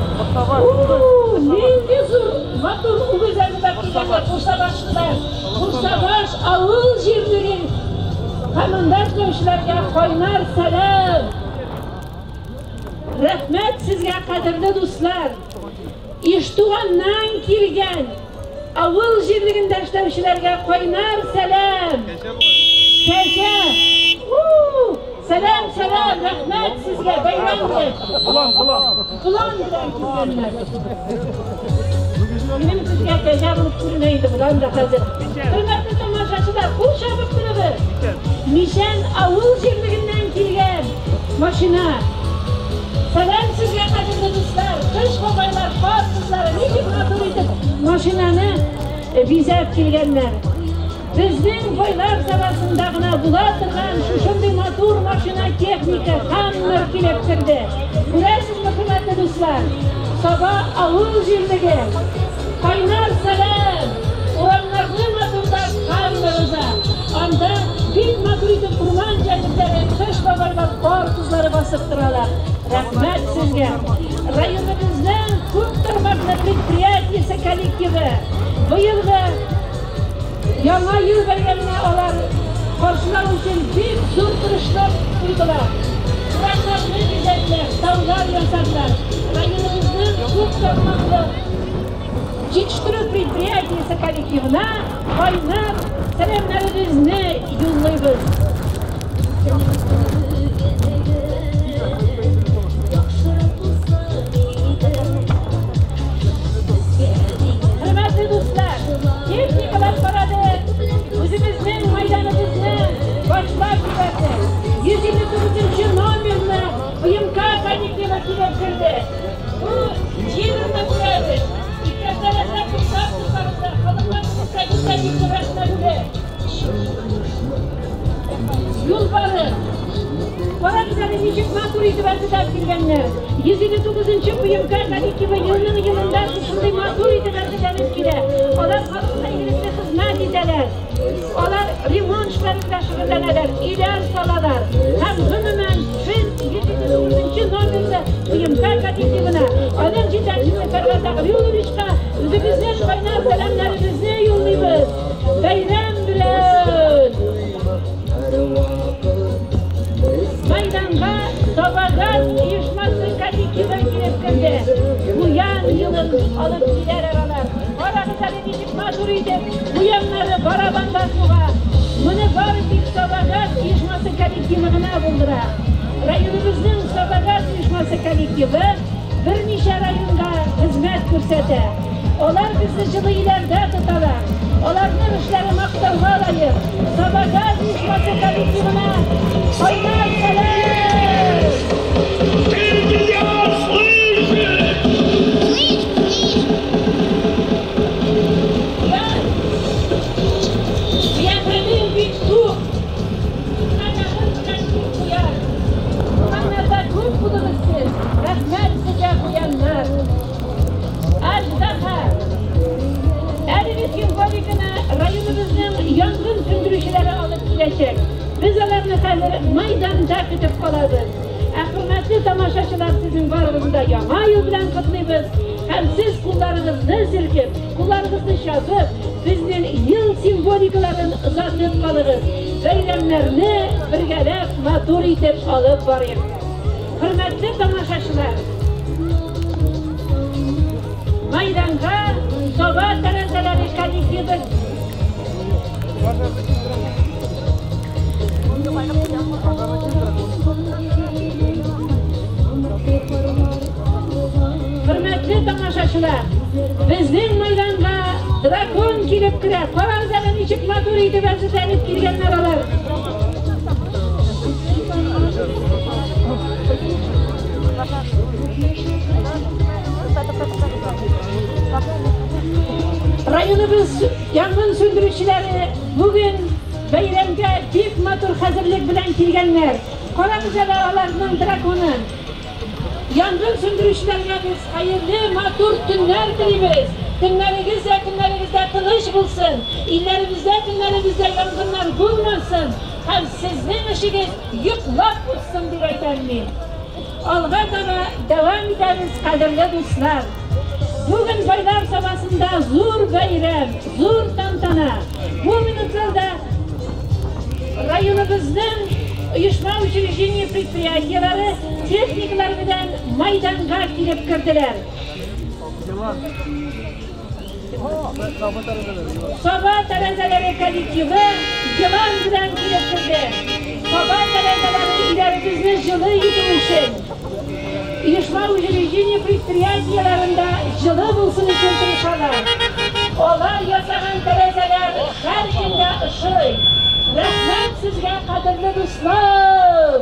Нинди зур матур үгез әзерләп килгәннәр Курсабашлылар. Курсабаш авыл җирлеге һәм эшләүчеләргә кайнар сәлам. Рәхмәт сезгә, кадерле дуслар. Иштуганнан килгән авыл җирлегендә эшләүчеләргә кайнар сәлам. Кәҗә. Сәлам, сәлам, рәхмәт сезгә, бәйрәм белән. Болан, болан. Болан белән килгәннәр. Минем сезгә кәҗә булып күренә инде, болан да хәзер. Хөрмәтле тамашачылар, кул чабып торыгыз. Мишән авыл җирлегеннән килгән машина. Сәлам сезгә, кадерле дуслар, Кыш бабайлар, кар кызлары ничек матур итеп машинаны бизәп килгәннәр. Безнең Байлар Сабасында гына була торган шушындый матур машина техника Хаммер килеп керде. Күрәсезме, хөрмәтле дуслар? Саба авыл җирлеге. Кайнар сәлам! Урамнарны матурлап Хаммер уза. Анда бик матур итеп урман җәнлекләре, Кыш бабайлар, кар кызлары басып торалар. Рәхмәт сезгә. Районыбызның күп тармаклы предприятиесе коллективы быелгы Яңа ел бәйрәменә алар каршылау өчен бик зур тырышлык куйдылар. Урамнарны бизәделәр, таулар ясадылар. Районыбызның күп тармаклы җитештерү предприятиесе коллективына кайнар сәламнәребезне юллыйбыз. Хөрмәтле дуслар, техникалар парады үзебезнең мәйданыбызны башлап җибәрде. 159 номерлы БМК коллективы килеп керде. Бу җыенны күрәбез. Иптәшләр, рәхмәт туктап халыкка күрсәтү рәхмәтле. Юл барыр. Карагыз әле ничек матур итеп әзерләп килгәннәр. 159 БМК коллективы елның елында шушындый матур итеп әзерләнеп килә. Алар халыкка игелекле хезмәт итәләр. Алар ремонт эшләре белән шөгыльләнәләр, өйләр салалар. Һәм гомумән без 159 номерлы БМК коллективына, аның җитәкчесе Фәргать Әгълиуловичка үзебезнең кайнар сәламнәребезне юллыйбыз. Бәйрәм белән! Майданга Сабагаз оешмасы коллективы килеп керде. Куян елын алып киләләр алар. Карагыз әле ничек матур итеп куяннары барабанда суга. Моны бары тик Сабагаз оешмасы коллективы гына булдыра. Районыбызның Сабагаз оешмасы коллективы берничә районга хезмәт күрсәтә. Алар безне җылы өйләрдә тоталар. Аларның эшләре мактауга лаек. Сабагаз оешмасы коллективына кайнар сәлам! Ты меня слышишь? Кыяфәтең бик тук. Канагың белән күп куян. Урманнарда күп булыгыз сез. Рәхмәт сезгә, куяннар. Аждаһа. Әлеге символиканы районыбызның янгын сүндерүчеләре алып киләчәк. Без аларны хәзер майданда көтеп калабыз. Ә хөрмәтле тамашачылар, сезнең барыгызны да Яңа ел белән котлыйбыз. Һәм сез кулларыгызны селкеп, кулларыгызны чабып, безнең ел символикаларын озатып калыгыз. Бәйрәмнәрне бергәләп матур итеп алып барыйк. Хөрмәтле тамашачылар, майданга Саба тәрәзәләре коллективы Хөрмәтле тамашачылар, безнең майданга дракон килеп керә. Карагыз әле ничек матур матур итеп әзерләнеп килгәннәр алар. Районыбыз янгын сүндерүчеләре бүген бәйрәмгә бик матур хәзерлек белән килгәннәр. Карагыз әле аларның драконын. Янгын сүндерүчеләргә без хәерле матур төннәр телибез. Төннәрегез дә, көннәрегез дә тыныч булсын. Илләребездә, көннәребездә янгыннар булмасын. Һәм сезнең эшегез йоклап узсын дип әйтәм мин. Алга таба дәвам итәбез, кадерле дуслар. Бүген Байлар Сабасында зур бәйрәм, зур тантана. Бу минутларда районыбызның оешма учреждение предприятиеләре техникалар белән майданга килеп керделәр. Саба тәрәзәләре коллективы елан белән килеп керде. Саба тәрәзәләре өйләребезне җылы итү өчен, оешма учреждение предприятиеләрендә җылы булсын өчен тырышалар. Алар ясаган тәрәзәләр һәркемгә ошый. Рәхмәт сезгә, кадерле дуслар!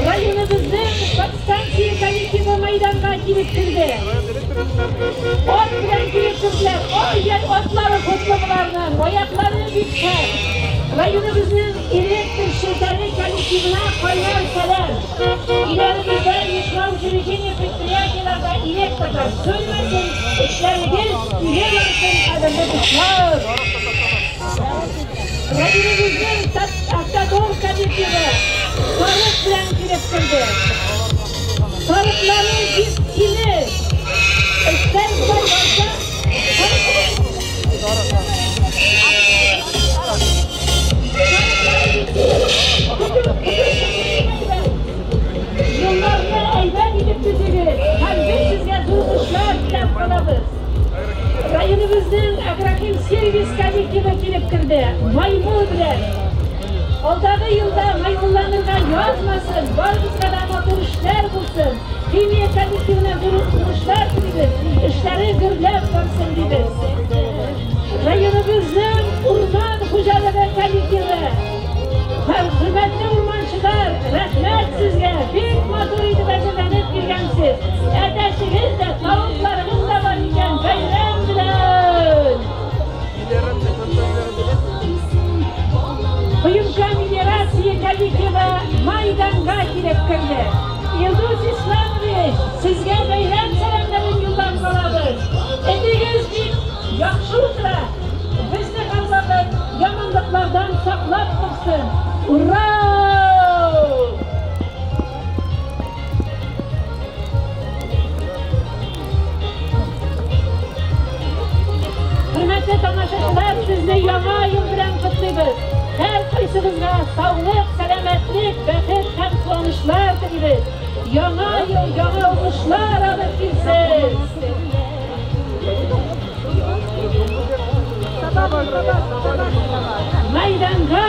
Районыбызның подстанция коллективы майданга килеп керде. Ат белән килеп керделәр. Ай, атлары котлы боларның, аяклары бик шәп. Районыбызның электр челтәре коллективына кайнар сәлам. Иләребездә оешма учреждение предприятиеләрдә электрлар сүнмәсен, эшләрегез көйгә барсын, кадерле дуслар. Районыбызның автодор коллективы сарык белән килеп керде. Сарыклары бик симез. Эшләр шулай барса, юлларны әйбәт итеп төзегез һәм без сезгә зур уңышлар теләп калабыз. Районыбызның агрохим сервис коллективы килеп керде. Маймыл белән. Алдагы елда маймылланырга язмасын, барыбызга да матур эшләр булсын. Химия коллективына зур уңышлар телибез. Эшләре гөрләп барсын дибез. Районыбызның урман хуҗалыгы коллективы. Хөрмәтле урманчылар, рәхмәт сезгә. Бик матур итеп әзерләнеп килгәнсез. Әтәчегез дә, тавыкларыгыз да бар икән. Бәйрәм белән! Кыюмка мелиорация коллективы майданга килеп керде. Илдус Исламович, сезгә бәйрәм сәламнәрен юллап калабыз. Этегез бик яхшы утыра. Безне һәрвакыт яманлыклардан саклап торсын. Ура! Хөрмәтле тамашачылар, сезне яңа ел белән котлыйбыз. Һәр кайсыгызга саулык, сәламәтлек, бәхет һәм куанычлар телибез. Яңа ел яңа уңышлар алып килсен. Майданга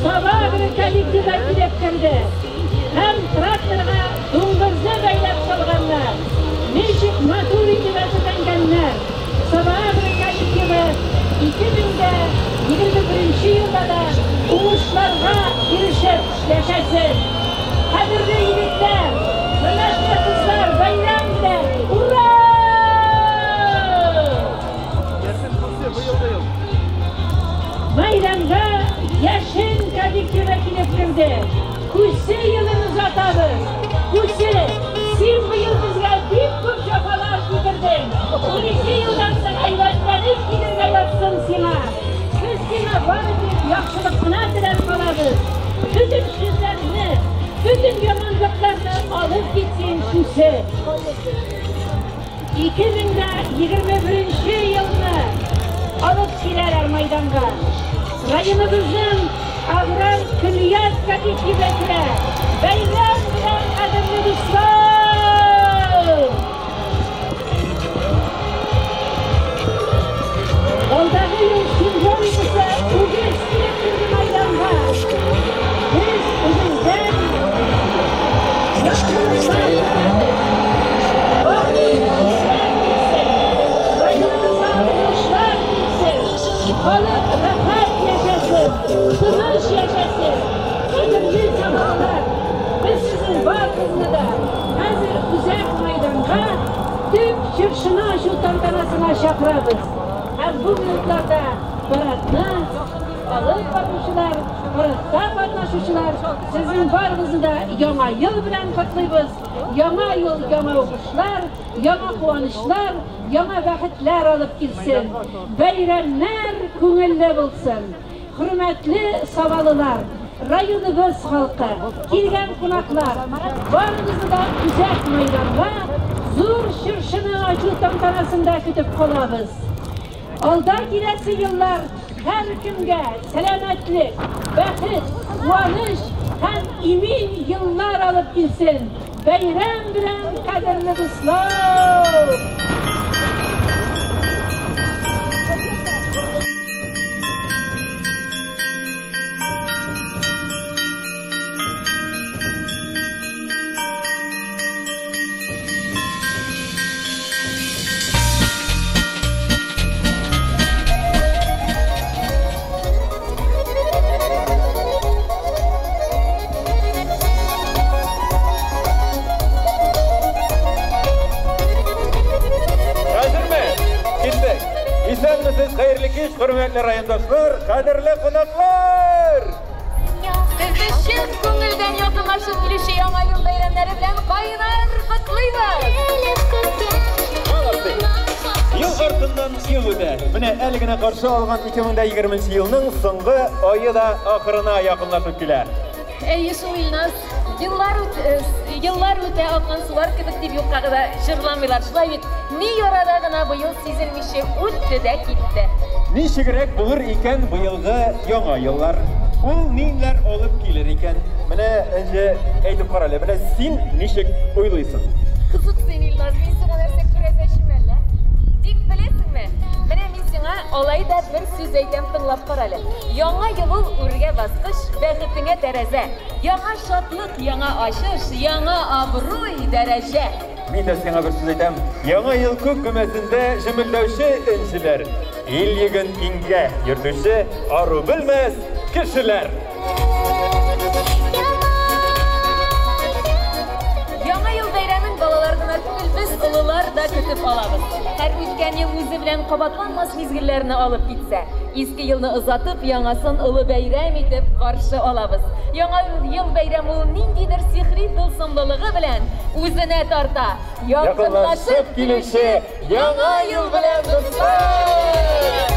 Саба агро коллективы килеп керде. Һәм тракторга дуңгызны бәйләп салганнар. Ничек матур итеп әзерләнгәннәр. Саба агро коллективы 2021 елда да уңышларга ирешеп яшәсен. Кадерле егетләр, хөрмәтле кызлар, бәйрәм белән! Ура! Майданга Яшен коллективы килеп керде. Күсе елын озатабыз. Күсе, син быел безгә бик күп җәфалар китердең. 12 елдан соң әйбәтләнеп килергә язсын сиңа. Без сиңа бары тик яхшылык кына теләп калабыз. Бөтен чирләрне, бөтен яманлыкларны алып китсен Күсе. 2021 елны алып киләләр майданга. Районыбызның аграр көллият коллективы керә. Бәйрәм белән, кадерле дуслар! Алдагы ел Халык рәхәт яшәсен, тыныч яшәсен. Кадерле сабалылар, без сезнең барыгызны да хәзер үзәк мәйданга төп чыршыны ачу тантанасына чакырабыз. Һәм бу минутларда парадны алып баручылар, парадта катнашучылар, сезнең барыгызны да Яңа ел белән котлыйбыз. Яңа ел яңа уңышлар, яңа куанычлар, яңа бәхетләр алып килсен. Бәйрәмнәр күңелле булсын. Хөрмәтле сабалылар, районыбыз халкы, килгән кунаклар, барыгызны да үзәк мәйданга зур чыршыны ачу тантанасында көтеп калабыз. Алда киләсе еллар һәркемгә сәламәтлек, бәхет, куаныч һәм имин еллар алып килсен. Бәйрәм белән, кадерле дуслар! Әзерме? Киттек. Исәнмесез, хәерле кич, хөрмәтле райондашлар, кадерле кунаклар! Сезне чын күңелдән якынлашып килүче Яңа ел бәйрәмнәре белән кайнар котлыйбыз! Молодцы! Ел артыннан ел үтә. Менә әле генә каршы алган 2020 елның соңгы ае да ахырына якынлашып килә. Әйе шул, Илназ, еллар үт, еллар үтә аккан сулар кебек дип юкка гына җырламыйлар. Шулай бит, ни ярада гына быел сизелмичә үтте дә китте. Ничегрәк булыр икән быелгы яңа еллар? Ул ниләр алып килер икән? Менә Энҗе, әйтеп кара әле, менә син ничек уйлыйсың? Кызык син, Илназ, мин сиңа нәрсә күрәзәчеме әллә? Тик беләсеңме, менә мин сиңа алай да бер сүз әйтәм, тыңлап кара әле. Яңа ел ул үргә баскыч, бәхетеңә тәрәзә. Яңа шатлык, яңа ачыш, яңа абруй, дәрәҗә. Мин дә сиңа бер сүз әйтәм. Яңа ел күк күмәсендә җемелдәүче энҗеләр, ил йөген иңгә йөртүче ару белмәс кешеләр. Яңа ел бәйрәмен балалар гына түгел, без олылар да көтеп алабыз. Һәр үткән ел үзе белән кабатланмас мизгелләрне алып китсә, иске елны озатып, яңасын олы бәйрәм итеп каршы алабыз. Яңа ел бәйрәме ул ниндидер сихри тылсымлылыгы белән үзенә тарта. Якынлашып килүче Яңа ел белән, дуслар!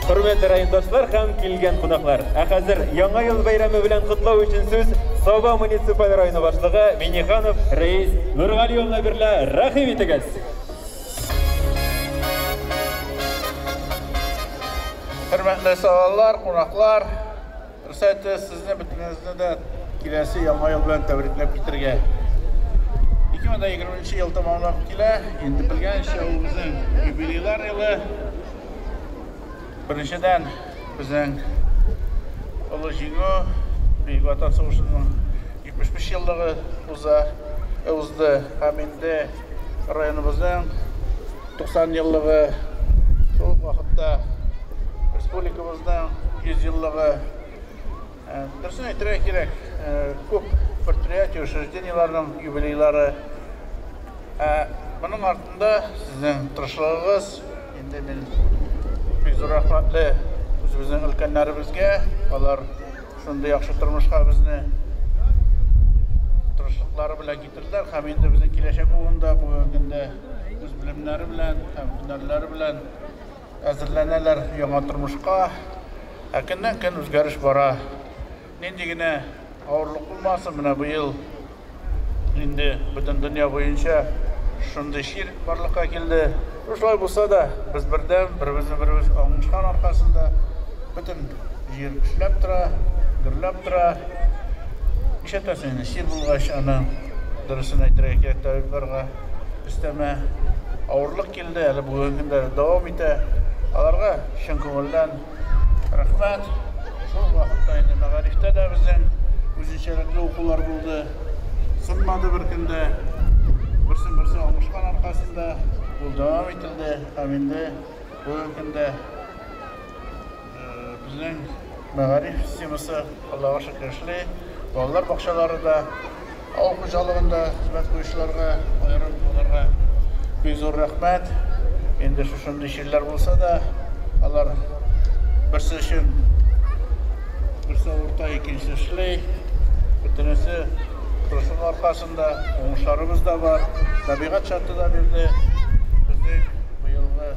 Хөрмәтле райондашлар һәм килгән кунаклар, ә хәзер Яңа ел бәйрәме белән котлау өчен сүз Саба муниципаль районы башлыгы Миниханов Рәис Нургали улына бирелә. Рәхим итегез. Хөрмәтле сабалылар, кунаклар, рөхсәт итегез сезне бөтенегезне дә киләсе Яңа ел белән тәбрикләп китергә. 2020 ел тәмамланып килә. Инде белгәнчә, ул безнең юбилейлар елы. Беренчедән, безнең олы җиңү, Бөек Ватан сугышының 75 еллыгы уза, узды һәм инде районыбызның 90 еллыгы, шул ук вакытта республикабызның 100 еллыгы. Дөресен әйтергә кирәк, күп предприятие, учреждениеләрнең юбилейлары. Моның артында сезнең тырышлыгыгыз. Инде мин бик зур рәхмәтле үзебезнең өлкәннәребезгә. Алар шундый яхшы тормышка безне тырышлыклары белән китерделәр һәм инде безнең киләчәк буын да бүгенге көндә үз белемнәре белән һәм һөнәрләре белән әзерләнәләр яңа тормышка. Ә көннән көн үзгәреш бара. Нинди генә авырлык булмасын, менә быел инде бөтен дөнья буенча шундый чир барлыкка килде. Шулай булса да, без бердәм, беребезне беребез аңлашкан аркасында бөтен җир эшләп тора, гөрләп тора. Нишләтәсең инде, чир булгач, аны дөресен әйтергә кирәк, табибларга өстәмә авырлык килде, әле бүгенге көндә дәвам итә. Аларга чын күңелдән рәхмәт. Шул ук вакытта инде мәгарифтә дә безнең үзенчәлекле укулар булды. Сынмады бер көндә. Берсен берсе аңлашкан аркасында. Ул дәвам ителде һәм инде бүгенге көндә безнең мәгариф системасы Аллага шөкер эшли. Балалар бакчалары да, авыл хуҗалыгында хезмәт куючыларга, аерым аларга бик зур рәхмәт. Инде шушындый чирләр булса да, алар берсе өчен берсе авырта, икенчесе эшли. Бөтенесе тырышлык аркасында уңышларыбыз да бар. Табигать шарты да бирде. Безнең быелгы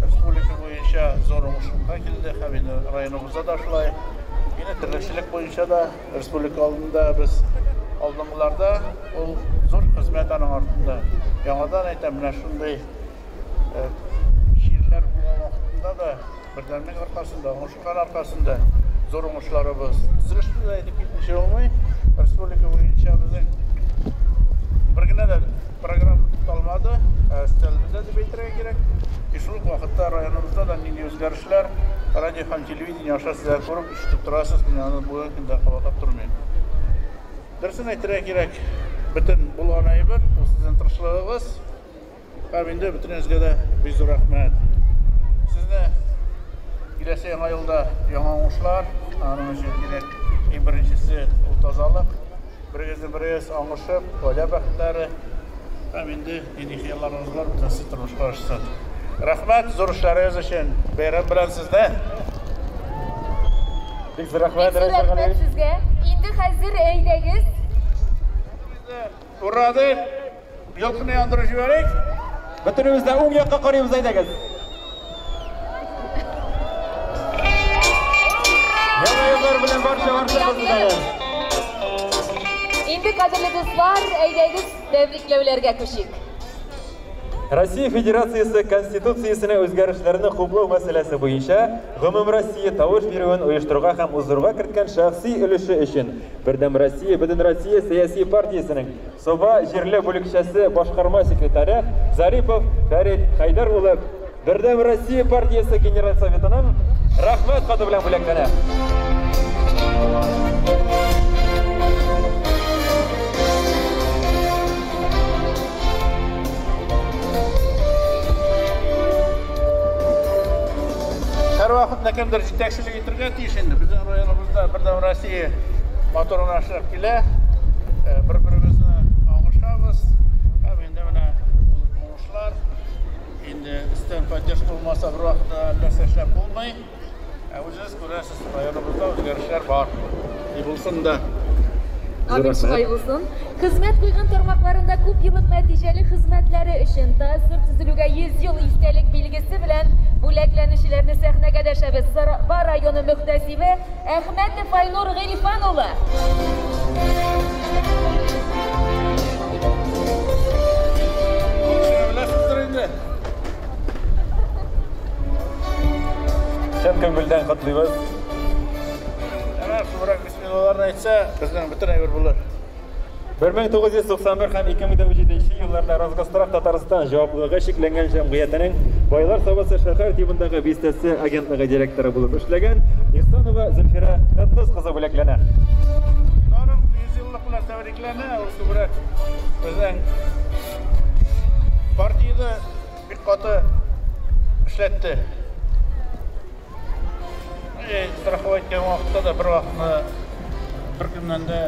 республика буенча зур уңышлыкка килде һәм инде районыбызда да шулай. Инде терлекчелек буенча да республика алдында без алдынгыларда, ул зур хезмәт аның артында. Яңадан әйтәм, менә шундый чирләр булган вакытында да бердәмлек аркасында, уңышлар аркасында зур уңышларыбыз. Төзелешне дә әйтеп китмичә булмый. Республика буенча безнең бер генә дә программа тукталмады, өстәлде дә дип әйтергә кирәк. И шул ук вакытта районыбызда да нинди үзгәрешләр радио һәм телевидение аша сезләр күреп, ишетеп торасыз, мин аны бүгенге көндә кабатлап тормыйм. Дөресен әйтергә кирәк, бөтен булган әйбер, ул сезнең тырышлыгыгыз. Һәм инде бөтенегезгә дә бик зур рәхмәт. Сезне киләсе яңа елда яңа уңышлар, аның өчен кирәк иң беренчесе ул тазалык. Берегезне берегез аңышып, гаилә бәхетләре һәм инде нинди хыялларыгыз бар, бөтенесе тормышка ашсын. Рәхмәт зур эшләрегез өчен. Бәйрәм белән сезне. Бик зур рәхмәт, Бик зур Рәис рәхмәт Нургалиевич. сезгә. Инде хәзер әйдәгез. Ура дип, елкыны яндырып җибәрик. Бөтенебез дә уң якка карыйбыз, әйдәгез. Яңа еллар белән барча барчабызны да. Инде кадерле дуслар, әйдәгез тәбрикләүләргә күчик. Россия Федерациясе Конституциясенә үзгәрешләрне хуплау мәсьәләсе буенча Гомумроссия тавыш бирүен оештыруга һәм уздыруга керткән шәхси өлеше өчен Бердәм Россия Бөтенроссия сәяси партиясенең Саба җирле бүлекчәсе башкарма секретаре Зарипов Фәрит Хәйдәр улы Бердәм Россия партиясе Генераль Советының Рәхмәт хаты белән бүләкләнә. Һәрвакытта кемдер җитәкчелек итәргә тиеш инде. Безнең районыбызда Бердәм Россия матур гына эшләп килә. Бер-беребезне аңышабыз. Һәм инде менә ул уңышлар. Инде өстән поддержка булмаса, бер вакытта нәрсә эшләп булмый. Ә үзегез күрәсез, районыбызда үзгәрешләр бар. И булсын да. Амин, шулай булсын. Хезмәт куйган тармакларында күп еллык нәтиҗәле хезмәтләре өчен ТАССР төзелүгә 100 ел истәлек билгесе белән бүләкләнүчеләрне сәхнәгә дәшәбез. Саба районы мөхтәсибе Әхмәтов Айнур Гыйльфан улы. Бу кешене беләсездер инде. Чын күңелдән котлыйбыз. Әнә күбрәк бисмиллаларны әйтсә, безнең бөтен әйбер булыр. 1991 һәм 2017 елларда Росгосстрах Татарстан җаваплылыгы чикләнгән җәмгыятенең Байлар Сабасы шәһәр тибындагы бистәсе агентлыгы директоры булып эшләгән Ихсанова Зөлфирә Кындыз кызы бүләкләнә. Нарым 100 еллык белән тәбрикләнә, ул күбрәк безнең партияне бик каты эшләтте. Страховать иткән вакытта да бер вакытны бер кемнән дә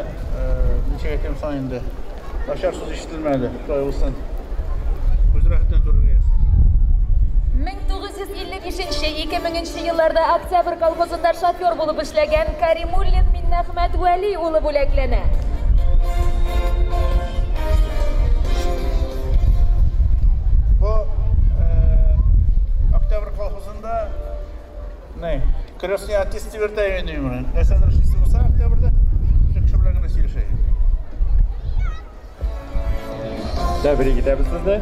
ничек әйтәм соң инде, начар сүз ишетелмәде. Шулай булсын. Үз рәхәтенә күрергә язсын. 1955-2000 елларда Октябрь колхозында шофер булып эшләгән Каримуллин Миннәхмәт Вәли улы бүләкләнә. Бу Октябрь колхозында не, крестный отец дип йөртә инде мин. Нәрсәдер эшлисе булса Октябрьдә, шул кеше белән генә сөйләшә. Тәбрик итәбез сезне.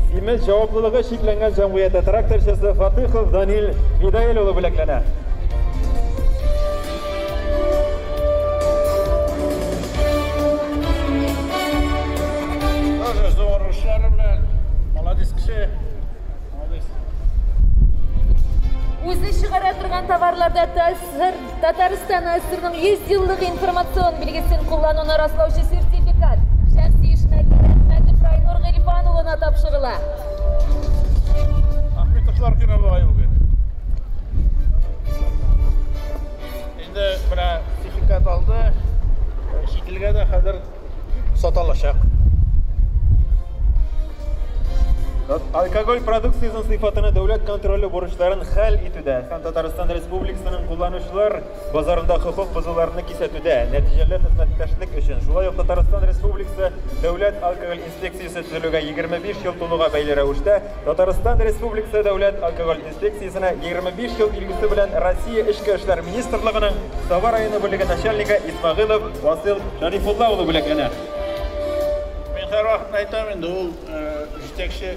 Симез җаваплылыгы чикләнгән җәмгыяте тракторчысы Фатыхов Данил Видаил улы бүләкләнә. Тоже зур эшләре белән. Молодец кеше. Молодец. Үзе чыгара торган товарларда ТАССР, Татарстан АССРның 100 еллык информацион билгесен куллануны раслаучы сертификат. Шәхси эшмәкәр Әхмәтов тапшырыла. Ахметовлар көне бугай бүген. Инде менә сертификат алды. Чит илгә дә хәзер сата алачак. Алкоголь продукциясенең сыйфатына дәүләт контроле бурычларын хәл итүдә һәм Татарстан Республикасының кулланучылар базарында хокук бозуларны кисәтүдә нәтиҗәле хезмәттәшлек өчен, шулай ук Татарстан Республикасы Дәүләт алкоголь инспекциясе төзелүгә 25 ел тулуга бәйле рәвештә Татарстан Республикасы Дәүләт алкоголь инспекциясенә 25 ел билгесе белән Россия Эчке эшләр министрлыгының Саба районы бүлеге начальнигы Исмәгыйлов Васил Шәрифулла улы бүләкләнә. Мин һәрвакыт әйтәм инде, ул җитәкче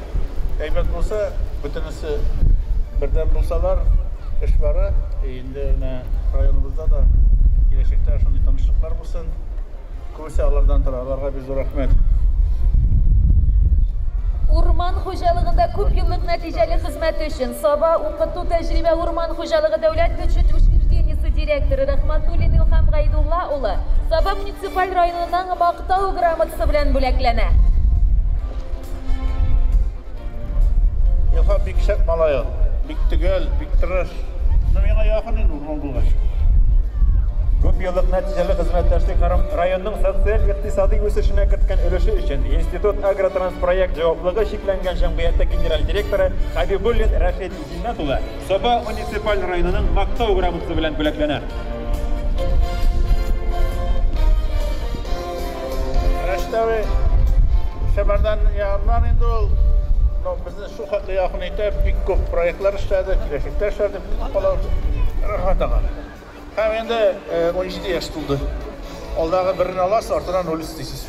әйбәт булса, бөтенесе бердәм булсалар, эш бара. Инде менә районыбызда да киләчәктә шундый тынычлыклар булсын. Күбесе алардан тора. Аларга бик зур рәхмәт. Урман хуҗалыгында күп еллык нәтиҗәле хезмәте өчен Саба укыту тәҗрибә урман хуҗалыгы дәүләт бюджет учреждениесе директоры Рахматуллин Илһам Гайдулла улы Саба муниципаль районының Мактау грамотасы белән бүләкләнә. Илһам бик шәп малай ул. Бик төгәл, бик тырыш. Ну, миңа якын инде урман булгач. Күп еллык нәтиҗәле хезмәттәшлек һәм районның социаль-икътисадый үсешенә керткән өлеше өчен Институт Агротранспроект җаваплылыгы чикләнгән җәмгыяте генераль директоры Хәбибуллин Рәшит Зиннәт улы Саба муниципаль районының Мактау грамотасы белән бүләкләнә. Рәшит абый Шәмәрдән ягыннан инде ул. Но безне шул хәтле якын итә, бик күп проектлар эшләде, киләчәктә эшләр дип көтеп калабыз. Рәхмәт аңа. Һәм инде 17 яшь тулды. Алдагы берен аласыз, артына ноль өстисез.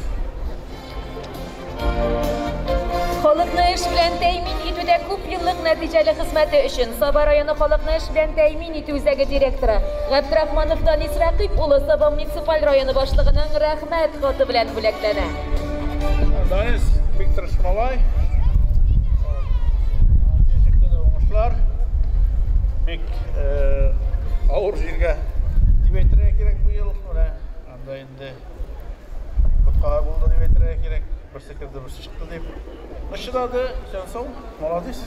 Халыкны эш белән тәэмин итүдә күп еллык нәтиҗәле хезмәте өчен Саба районы халыкны эш белән тәэмин итү үзәге директоры Габдрахманов Данис Рәкыйп улы Саба муниципаль районы башлыгының Рәхмәт хаты белән бүләкләнә. Данис бик тырыш малай. Киләчәктә дә уңышлар. Бик авыр җиргә дип әйтергә кирәк бу ел. Менә анда инде боткага булды дип әйтергә кирәк. Берсе керде, берсе чыкты дип. Ну, чыдады, исән сау, молодец.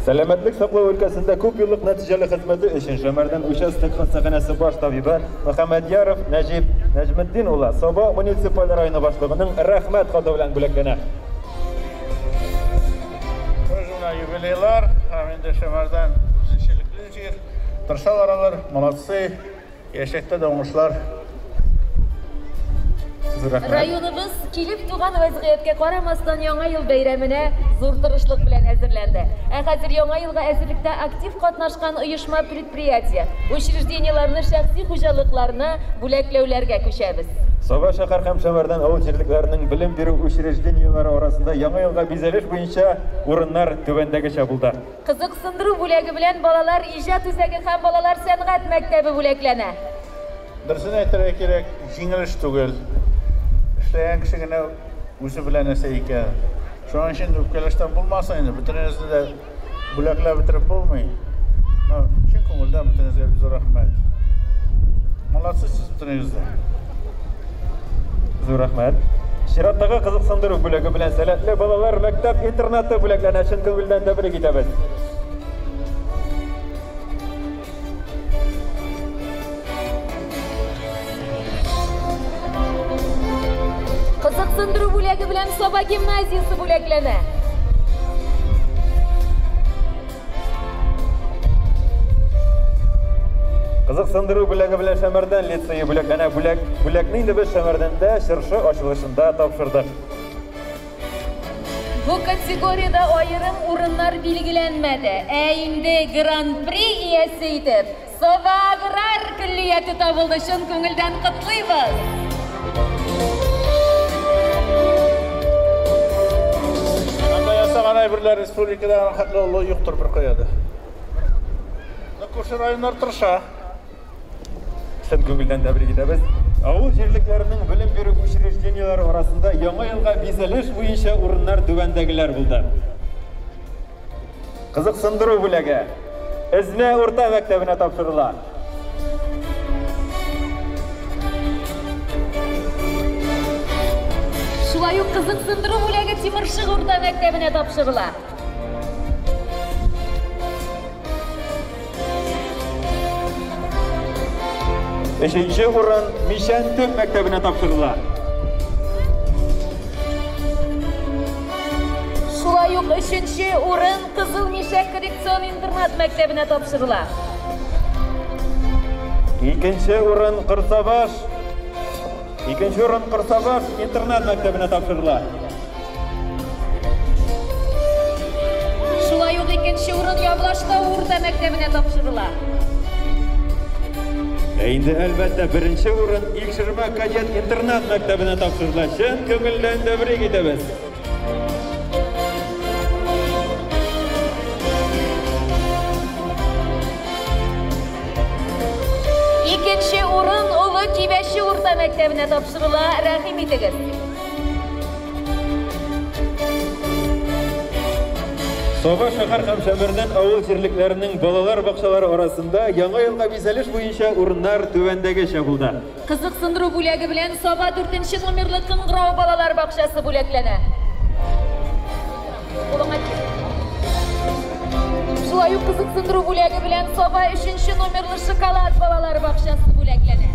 Сәламәтлек саклау өлкәсендә күп еллык нәтиҗәле хезмәте өчен Шәмәрдән участок хастаханәсе баш табибы Мөхәммәдьяров Нәҗип Нәҗметдин улы Саба муниципаль районы башлыгының Рәхмәт хаты белән бүләкләнә. Тоже менә юбилейлар, һәм инде Шәмәрдән үзенчәлекле җир. Тырышалар алар, молодцы. Киләчәктә дә уңышлар. Зур рәхмәт. Районыбыз килеп туган вәзгыятькә карамастан Яңа ел бәйрәменә зур тырышлык белән әзерләнде. Ә хәзер Яңа елга әзерлектә актив катнашкан оешма-предприятие, учреждениеләрне, шәхси хуҗалыкларны бүләкләүләргә күчәбез. Саба шәһәр һәм Шәмәрдән авыл җирлекләренең белем бирү учреждениеләре арасында Яңа елга бизәлеш буенча урыннар түбәндәгечә булды. Кызыксындыру бүләге белән Балалар иҗат үзәге һәм Балалар сәнгать мәктәбе бүләкләнә. Дөресен әйтергә кирәк, җиңел эш түгел. Эшләгән кеше генә үзе белә нәрсә икән. Шуның өчен үпкәләштән булмасын инде, бөтенегезне дә бүләкләп бетереп булмый. Но чын күңелдән бөтенегезгә бик зур рәхмәт. Молодцы сез бөтенегез дә. Зур рәхмәт. Чираттагы кызыксындыру бүләге белән сәләтле балалар мәктәп интернаты бүләкләнә. Чын күңелдән тәбрик итәбез. Кызыксындыру бүләге белән Саба гимназиясе бүләкләнә. Кызыксындыру бүләге белән Шәмәрдән лицее бүләкләнә. Бүләк, бүләкне инде без Шәмәрдәндә чыршы ачылышында тапшырдык. Бу категориядә аерым урыннар билгеләнмәде. Ә инде Гран-при иясе итеп Саба аграр көллияте табылды. Чын күңелдән котлыйбыз. Анда ясаган әйберләр республикада хәтле олы юктыр бер кая да. Ну, күрше районнар тырыша. Чын күңелдән тәбрик итәбез. Авыл җирлекләренең белем бирү учреждениеләре арасында Яңа елга бизәлеш буенча урыннар түбәндәгеләр булды. Кызыксындыру бүләге Эзмә урта мәктәбенә тапшырыла. Шулай ук кызыксындыру бүләге Тимершык урта мәктәбенә тапшырыла. Өченче урын Мичән төп мәктәбенә тапшырыла. Шулай ук өченче урын Кызыл Мишәк коррекцион интернат мәктәбенә тапшырыла. Икенче урын Кырсабаш. Икенче урын Кырсабаш интернат мәктәбенә тапшырыла. Шулай ук икенче урын Явлаштау урта мәктәбенә тапшырыла. Ә инде әлбәттә беренче урын Икшермә кадет интернат мәктәбенә тапшырыла. Чын күңелдән тәбрик итәбез. Икенче урын Олы Кибәче урта мәктәбенә тапшырыла. Рәхим итегез. Саба шәһәр һәм Шәмәрдән авыл җирлекләренең балалар бакчалары арасында яңа елга бизәлеш буенча урыннар түбәндәгечә булды. Кызыксындыру бүләге белән Саба 4 номерлы Кыңгырау балалар бакчасы бүләкләнә. Кулыңа кил. Шулай ук кызыксындыру бүләге белән Саба 3 номерлы Шоколад балалар бакчасы бүләкләнә.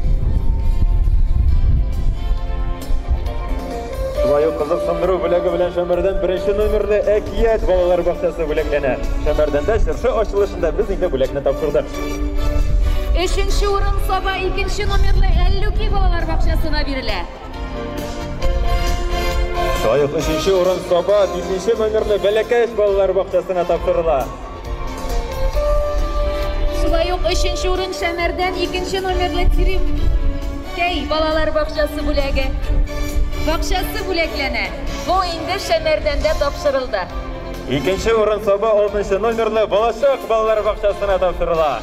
Шулай ук кызыксындыру бүләге белән Шәмәрдән 1 номерлы Әкият балалар бакчасы бүләкләнә. Шәмәрдәндә чыршы ачылышында без инде бүләкне тапшырдык. 3 урын Саба 2 номерлы Әллүки балалар бакчасына бирелә. Шулай ук 3 урын Саба 5 номерлы Бәләкәч балалар бакчасына тапшырыла. Шулай ук 3 урын Шәмәрдән 2 номерлы Тиремкәй балалар бакчасы бүләге. Бакчасы бүләкләнә. Бу инде Шәмәрдәндә тапшырылды. 2 урын Саба 6 номерлы Балачак балалар бакчасына тапшырыла.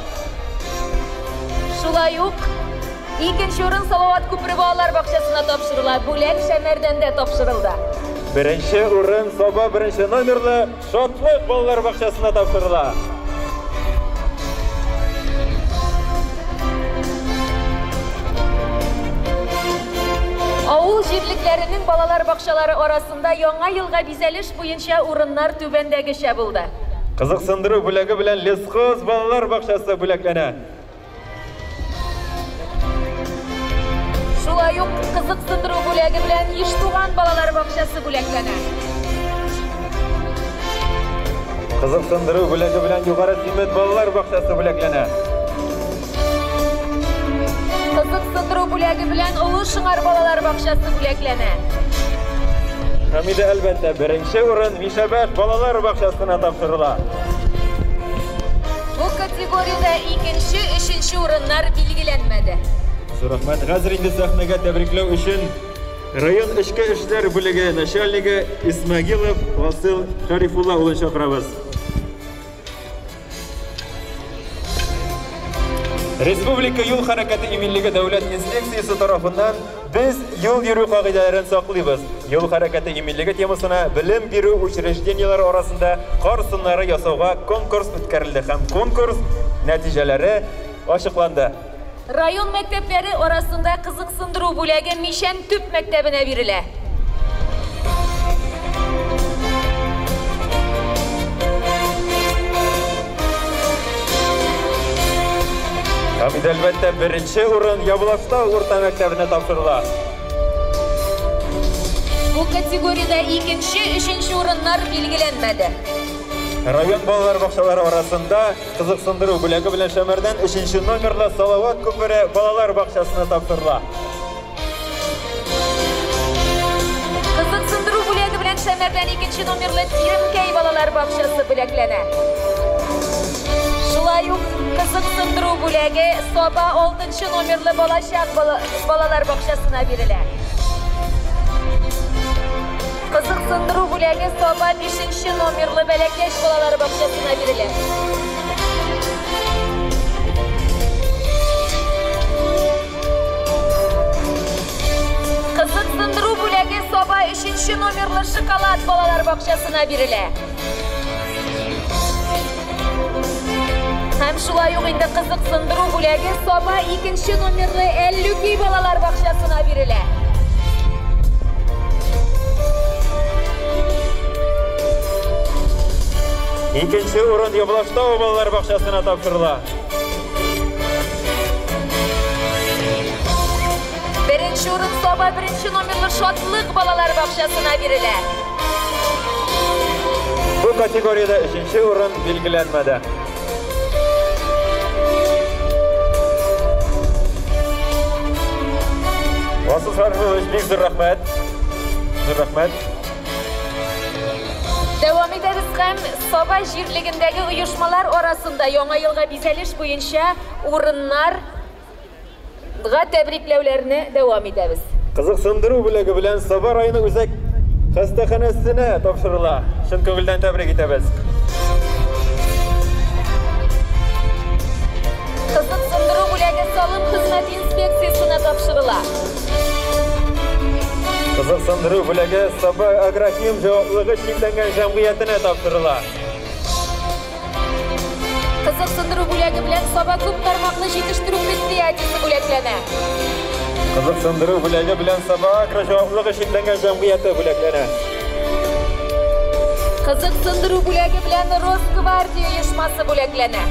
Шулай ук 2 урын Салават күпере балалар бакчасына тапшырыла. Бүләк Шәмәрдәндә тапшырылды. 1 урын Саба 1 номерлы Шатлык балалар бакчасына тапшырыла. Авыл җирлекләренең балалар бакчалары арасында яңа елга бизәлеш буенча урыннар түбәндәгечә булды. Кызыксындыру бүләге белән Лесхоз балалар бакчасы бүләкләнә. Шулай ук кызыксындыру бүләге белән Иштуган балалар бакчасы бүләкләнә. Кызыксындыру бүләге белән Югары Симет балалар бакчасы бүләкләнә. Кызыксындыру бүләге белән Олы Шыңар балалар бакчасы бүләкләнә. Һәм инде әлбәттә 1 урын Мишәбәш балалар бакчасына тапшырыла. Бу категориядә 2, 3 урыннар билгеләнмәде. Зур рәхмәт. Хәзер инде сәхнәгә тәбрикләү өчен район эчке эшләр бүлеге начальнигы Исмагилов Васил Шарифулла улын чакырабыз. Республика юл хәрәкәте иминлеге дәүләт инспекциясе тарафыннан без юл йөрү кагыйдәләрен саклыйбыз. Юл хәрәкәте иминлеге темасына белем бирү учреждениеләре арасында кар сыннары ясауга конкурс үткәрелде һәм конкурс нәтиҗәләре ачыкланды. Район мәктәпләре арасында кызыксындыру бүләге Мичән төп мәктәбенә бирелә. Һәм инде әлбәттә 1 урын Явлаштау урта мәктәбенә тапшырыла. Бу категориядә 2, 3 урыннар билгеләнмәде. Район балалар бакчалары арасында кызыксындыру бүләге белән Шәмәрдән 3 номерлы Салават күпере балалар бакчасына тапшырыла. Кызыксындыру бүләге белән Шәмәрдән 2 номерлы Тиремкәй балалар бакчасы бүләкләнә. Шулай ук кызыксындыру бүләге Саба 6 номерлы Балачак балалар бакчасына бирелә. Кызыксындыру бүләге Саба 5 номерлы Бәләкәч балалар бакчасына бирелә. Кызыксындыру бүләге Саба 3 номерлы Шоколад балалар бакчасына бирелә. Һәм шулай ук инде кызыксындыру бүләге Саба 2 номерлы Әллүки балалар бакчасына бирелә. Икенче урын Яблаштау балалар бакчасына тапшырыла. Беренче урын Саба беренче номерлы Шатлык балалар бакчасына бирелә. Бу категориядә өченче урын билгеләнмәде. Васыл Шарифович, бик зур рәхмәт. Зур рәхмәт. Дәвам итәбез һәм Саба җирлегендәге оешмалар арасында яңа елга бизәлеш буенча урыннар га тәбрикләүләрне дәвам итәбез. Кызыксындыру бүләге белән Саба районы үзәк хастаханәсенә тапшырыла. Чын күңелдән тәбрик итәбез. Кызыксындыру бүләге салым хезмәт инспекциясенә тапшырыла. Кызыксындыру бүләге Саба Агрохим җаваплылыгы чикләнгән җәмгыятенә тапшырыла. Кызыксындыру бүләге белән Саба күп тармаклы җитештерү предприятиесе бүләкләнә. Кызыксындыру бүләге белән Саба Агро җаваплылыгы чикләнгән җәмгыяте бүләкләнә. Кызыксындыру бүләге белән Росгвардия оешмасы бүләкләнә.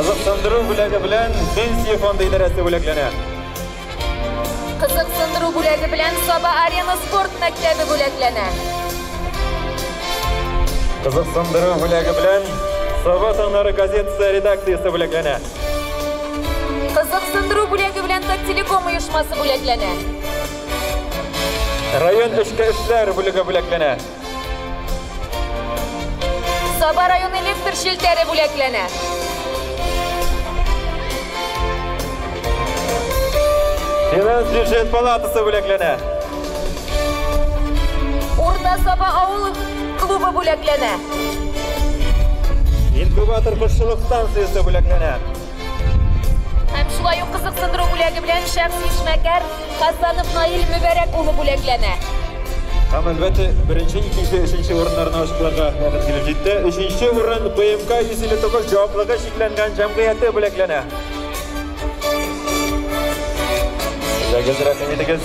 Кызыксындыру бүләге белән Пенсия фонды идарәсе бүләкләнә. Кызыксындыру бүләге белән Саба Арена спорт мәктәбе бүләкләнә. Кызыксындыру бүләге белән Саба таңнары газетасы редакциясе бүләкләнә. Кызыксындыру бүләге белән Таттелеком оешмасы бүләкләнә. Район эчке эшләр бүлеге бүләкләнә. Саба район электр челтәре бүләкләнә. Финанс бюджет палатасы бүләкләнә. Урта Саба авыл клубы бүләкләнә. Инкубатор кошчылык станциясе бүләкләнә. Һәм шулай ук кызыксындыру бүләге белән шәхси эшмәкәр Хасанов Наил Мөбәрәк улы бүләкләнә. Һәм әлбәттә беренче, икенче, өченче урыннарны ачыкларга вакыт килеп җитте. Өченче урын ПМК 159 җаваплылыгы чикләнгән җәмгыяте бүләкләнә. Әйдәгез, рәхим итегез.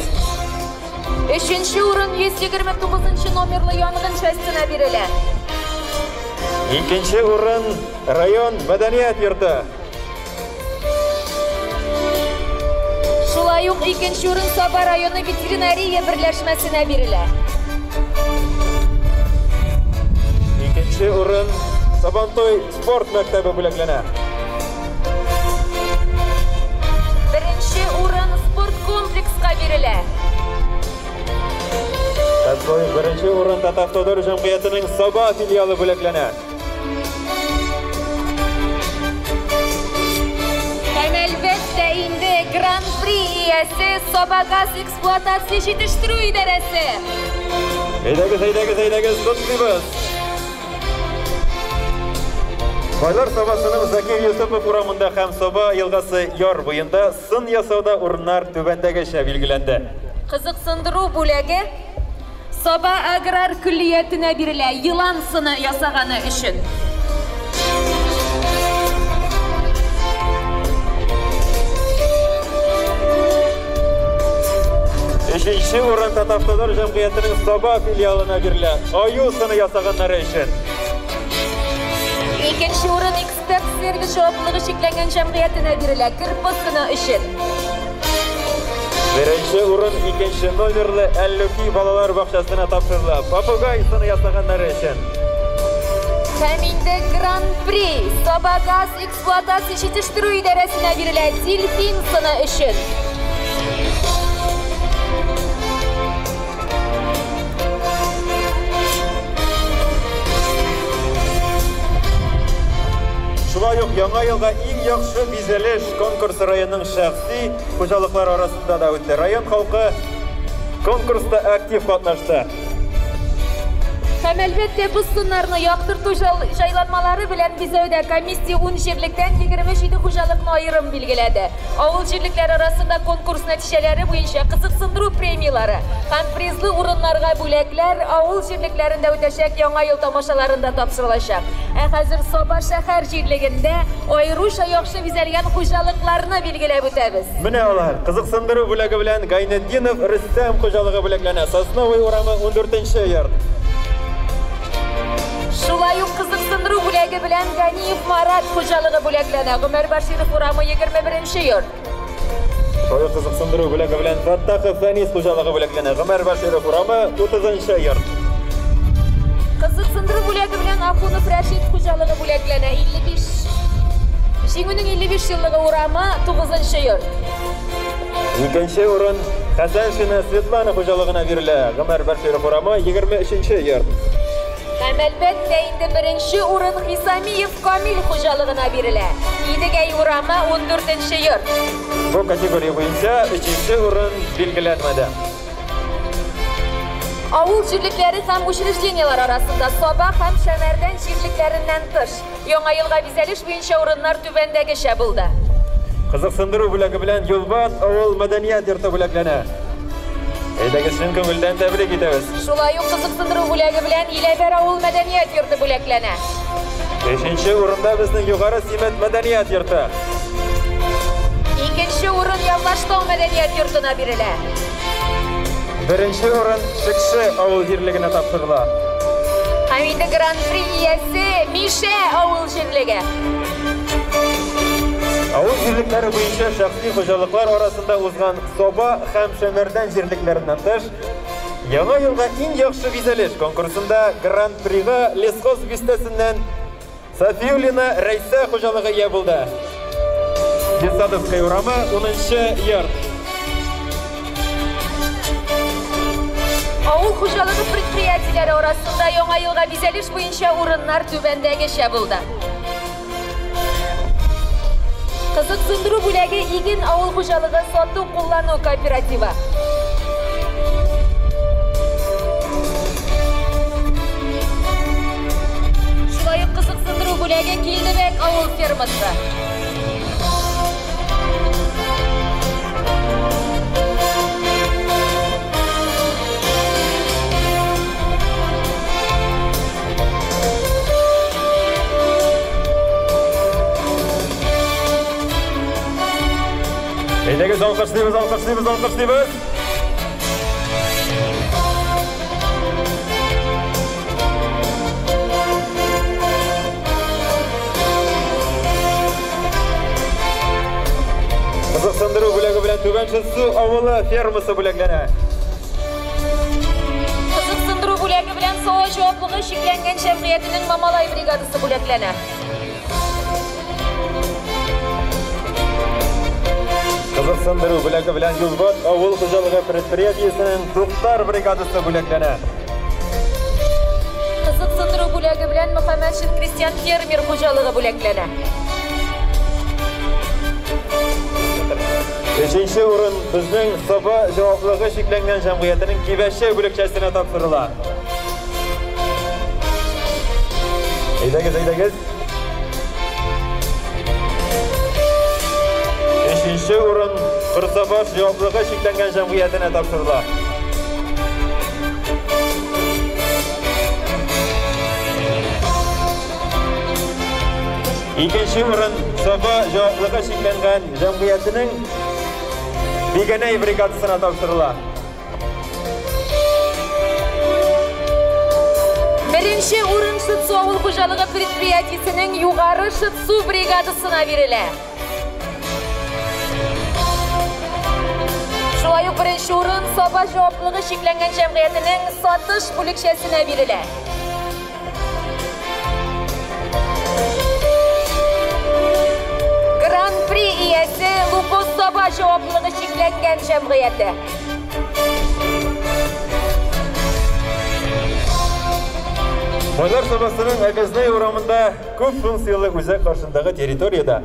Өченче урын 129 номерлы янгын частена бирелә. Икенче урын район мәдәният йорты. Шулай ук икенче урын Саба районы ветеринария берләшмәсенә бирелә. Икенче урын Сабантуй спорт мәктәбе бүләкләнә. Беренче урын спорт комплекска бирелә. Һәм шулай ук беренче урын Татавтодор җәмгыятенең Саба филиалы бүләкләнә. Һәм әлбәттә инде Гран-при иясе Саба газ эксплуатация җитештерү идарәсе. Әйдәгез, әйдәгез, әйдәгез, котлыйбыз. Байлар Сабасының Закир Юсупов урамында һәм Саба елгасы яр буенда сын ясауда урыннар түбәндәгечә билгеләнде. Кызыксындыру бүләге Саба аграр көллиятенә бирелә елан сыны ясаганы өчен. Өченче урын Татавтодор җәмгыятенең Саба филиалына бирелә аю сыны ясаганнары өчен. Икенче урын Эксперт сервис җаваплылыгы чикләнгән җәмгыятенә бирелә кырпы сыны өчен. Беренче урын икенче номерлы Әллүки балалар бакчасына тапшырыла попугай сыны ясаганнары өчен. Һәм инде Гран-при Саба газ эксплуатация җитештерү идарәсенә бирелә дельфин сыны өчен. Шулай ук яңа елга иң яхшы бизәлеш конкурсы районның шәхси хуҗалыклары арасында да үтте. Район халкы конкурста актив катнашты. Һәм әлбәттә бу сыннарны яктырту җайланмалары белән бизәүдә комиссия 10 җирлектән 27 хуҗалыкны аерым билгеләде. Авыл җирлекләре арасында конкурс нәтиҗәләре буенча кызыксындыру премиялары һәм призлы урыннарга бүләкләр авыл җирлекләрендә үтәчәк яңа ел тамашаларында тапшырылачак. Ә хәзер Саба шәһәр җирлегендә аеруча яхшы бизәлгән хуҗалыкларны билгеләп үтәбез. Менә алар кызыксындыру бүләге белән Гайнетдинов Рөстәм хуҗалыгы бүләкләнә. Сосновый урамы 14 йорт. Шулай ук кызыксындыру бүләге белән Ганиев Марат хуҗалыгы бүләкләнә. Гомәр Баширов урамы 21 йорт. Шулай ук кызыксындыру бүләге белән Фаттахов Фәнис хуҗалыгы бүләкләнә. Гомәр Баширов урамы 30 йорт. Кызыксындыру бүләге белән Ахунов Рәшит хуҗалыгы бүләкләнә. 55 Җиңүнең 55 еллыгы урамы 9 йорт. Икенче урын Хәсәншина Светлана хуҗалыгына бирелә. Гомәр Баширов урамы 23 йорт. Һәм әлбәттә инде беренче урын Хисамиев Камил хуҗалыгына бирелә. Идегәй урамы 14 йорт. Бу категория буенча өченче урын билгеләнмәде. Авыл җирлекләре һәм учреждениеләр арасында Саба һәм Шәмәрдән җирлекләреннән тыш Яңа елга бизәлеш буенча урыннар түбәндәгечә булды. Кызыксындыру бүләге белән Юлбат авыл мәдәният йорты бүләкләнә. Әйдәгез чын күңелдән тәбрик итәбез. Шулай ук кызыксындыру бүләге белән Иләбәр авыл мәдәният йорты бүләкләнә. Өченче урында безнең Югары Симет мәдәният йорты. Икенче урын Явлаштау мәдәният йортына бирелә. Беренче урын Шекше авыл җирлегенә тапшырыла. Һәм инде гран-при иясе Мишә авыл җирлеге. Авыл җирлекләре буенча шәхси хуҗалыклар арасында узган Саба һәм Шәмәрдән җирлекләреннән тыш, Яңа елга иң яхшы бизәлеш конкурсында гран-прига Лесхоз бистәсеннән Сафиуллина Рәйсә хуҗалыгы ия булды. Детсадовская урамы 10 йорт. Авыл хуҗалыгы предприятиеләре арасында Яңа елга бизәлеш буенча урыннар түбәндәгечә булды. Кызыксындыру бүләге Иген авыл хуҗалыгы сату куллану кооперативы. Шулай ук кызыксындыру бүләге Килдебәк авыл фермасы. Әйдәгез алкышлыйбыз, алкышлыйбыз, алкышлыйбыз. Кызыксындыру бүләге белән Түбән Шытсу авылы фермасы бүләкләнә. Кызыксындыру бүләге белән Сава җаваплылыгы чикләнгән җәмгыятенең Мамалай бригадасы бүләкләнә. Кызыксындыру бүләге белән Юлбат авыл хуҗалыгы предприятиесенең Туктар бригадасы бүләкләнә. Кызыксындыру бүләге белән Мөхәммәтшин крестьян фермер хуҗалыгы бүләкләнә. Өченче урын безнең Саба җаваплылыгы чикләнгән җәмгыятенең Кибәче бүлекчәсенә тапшырыла. Әйдәгез, әйдәгез. Өченче урын Корсабаш җаваплылыгы чикләнгән җәмгыятенә тапшырыла. Икенче урын Саба җаваплылыгы чикләнгән җәмгыятенең Бигәнәй бригадасына тапшырыла. Беренче урын Шытсу авыл хуҗалыгы предприятиесенең Югары Шытсу бригадасына бирелә. Шулай ук беренче урын Саба җаваплылыгы чикләнгән җәмгыятенең Сатыш бүлекчәсенә бирелә. Гран-при иясе Лукоз Саба җаваплылыгы чикләнгән җәмгыяте. Байлар Сабасының Объездной урамында күп функцияле үзәк каршындагы территориядә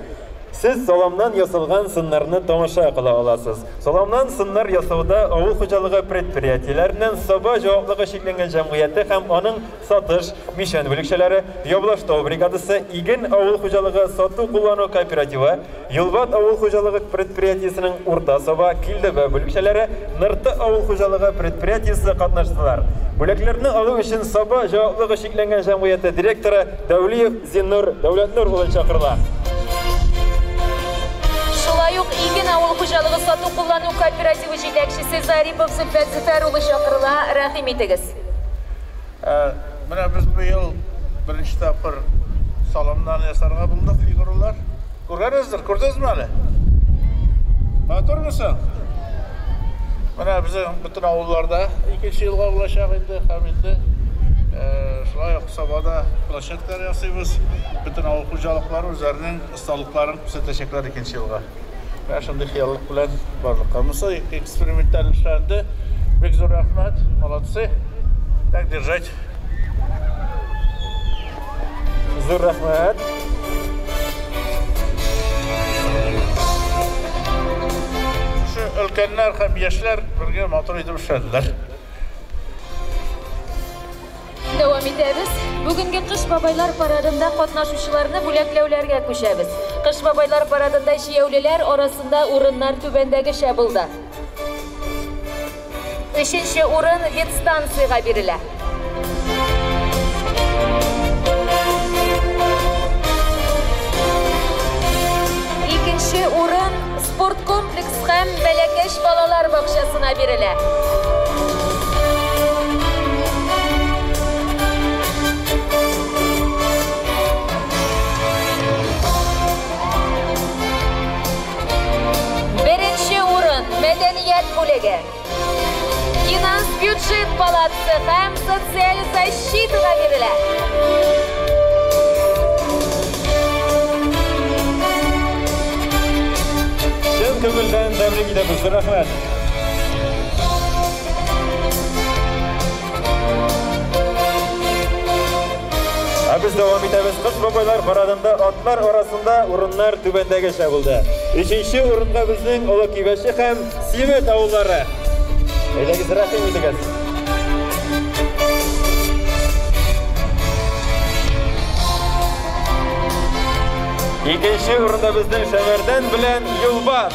сез саламнан ясалган сыннарны тамаша кыла аласыз. Саламнан сыннар ясауда авыл хуҗалыгы предприятиеләреннән Саба җаваплылыгы чикләнгән җәмгыяте һәм аның сатыш, мишән бүлекчәләре, Яблаштау бригадасы, Иген авыл хуҗалыгы сату куллану кооперативы, Юлбат авыл хуҗалыгы предприятиесенең Урта Саба, Килдебә бүлекчәләре, Нырты авыл хуҗалыгы предприятиесе катнаштылар. Бүләкләрне алу өчен Саба җаваплылыгы чикләнгән җәмгыяте директоры Дәүлиев Зиннур Дәүләтнур улын чакырыла. Шулай ук Иген авыл хуҗалыгы сату куллану кооперативы җитәкчесе Зарипов Зөлфәт Зөфәр улы чакырыла. Рәхим итегез. Менә без быел Беренче тапкыр саламнан ясарга булдык фигуралар. Күргәнегездер, күрдегезме әле? Матурмы соң? Менә безнең бөтен авылларда икенче елга булачак инде һәм инде шулай ук Сабада площадкалар ясыйбыз. Бөтен авыл хуҗалыклары үзләренең осталыкларын күрсәтәчәкләр икенче елга. Менә шундый хыяллык белән барлыкка. Монысы эксперименталь эшләнде. Бик зур рәхмәт, молодцы. Так держать. Зур рәхмәт. Шушы өлкәннәр һәм яшьләр бергә матур итеп эшләделәр. Дәвам итәбез. Бүгенге Кыш бабайлар парадында катнашучыларны бүләкләүләргә күчәбез. Кыш бабайлар парадында җәяүлеләр арасында урыннар түбәндәгечә булды. Өченче урын ветстанциягә бирелә. Икенче урын спорткомплекс һәм Бәләкәч балалар бакчасына бирелә. Беренче урын мәдәният бүлеге. Финанс бюджет палатасы һәм социаль защитага бирелә. Чын күңелдән тәбрик итәбез. Рәхмәт. Ә без дәвам итәбез. Кыш бабайлар парадында атлар арасында урыннар түбәндәгечә булды. Өченче урынга безнең Олы Кибәче һәм Симет авыллары. Әйдәгез, рәхим итегез. Икенче урында безнең Шәмәрдән белән Юлбаш.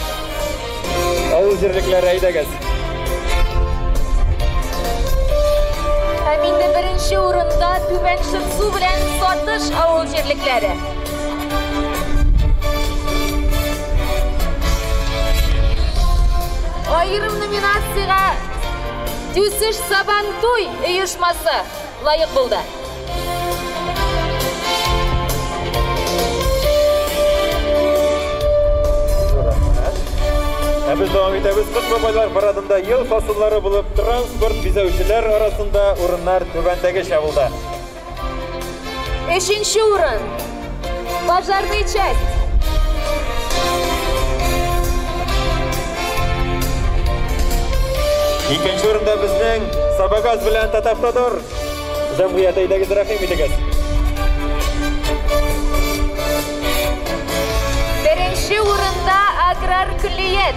Авыл җирлекләре, әйдәгез. Һәм инде беренче урында Түбән Шытсу белән Сатыш авыл җирлекләре. Аерым номинациягә Төсеш Сабантуй оешмасы лаек булды. Ә без дәвам итәбез. Кыш бабайлар парадында ел фасыллары булып транспорт бизәүчеләр арасында урыннар түбәндәгечә булды. Өченче урын. Пожарный часть. Икенче урында безнең Сабагаз белән Татавтодор җәмгыяте, әйдәгез, рәхим итегез. Беренче урында аграр көллият.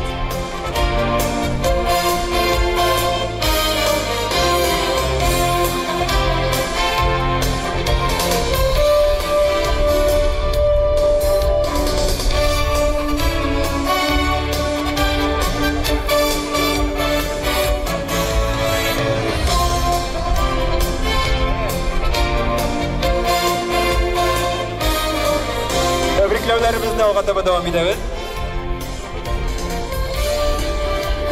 Тәбрикләүләребезне алга таба дәвам итәбез.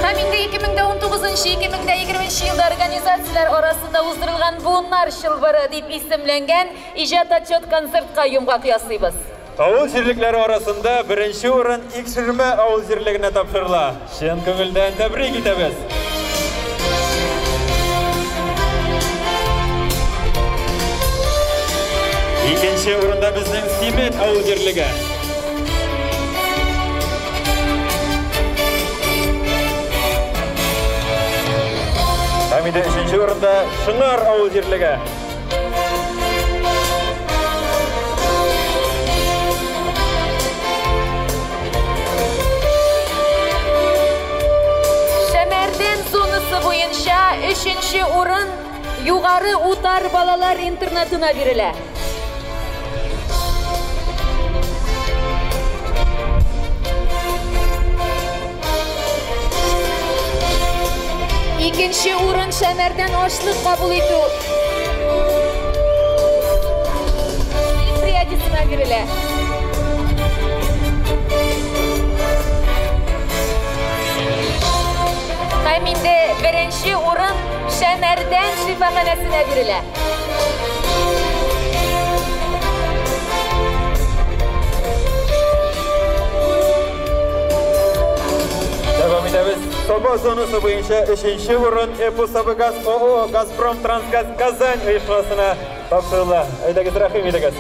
Һәм инде 2019-2020 елда организацияләр арасында уздырылган Буыннар чылбыры дип исемләнгән иҗат отчет концертка йомгак ясыйбыз. Авыл җирлекләре арасында беренче урын Икшермә авыл җирлегенә тапшырыла. Чын күңелдән тәбрик итәбез. Икенче урында безнең Симет авыл җирлеге. Һәм инде өченче урында Шыңар авыл җирлеге. Шәмәрдән зонасы буенча өченче урын Югары Утар балалар интернатына бирелә. Икенче урын Шәмәрдән ашлык кабул итү предприятиесенә бирелә. Һәм инде беренче урын Шәмәрдән шифаханәсенә бирелә. Дәвам итәбез. Саба зонасы буенча 3нче урын ЭПУ-Сабагаз ООО «Газпром Трансгаз Казань» оешмасына тапшырыла. Әйдәгез, рәхим итегез.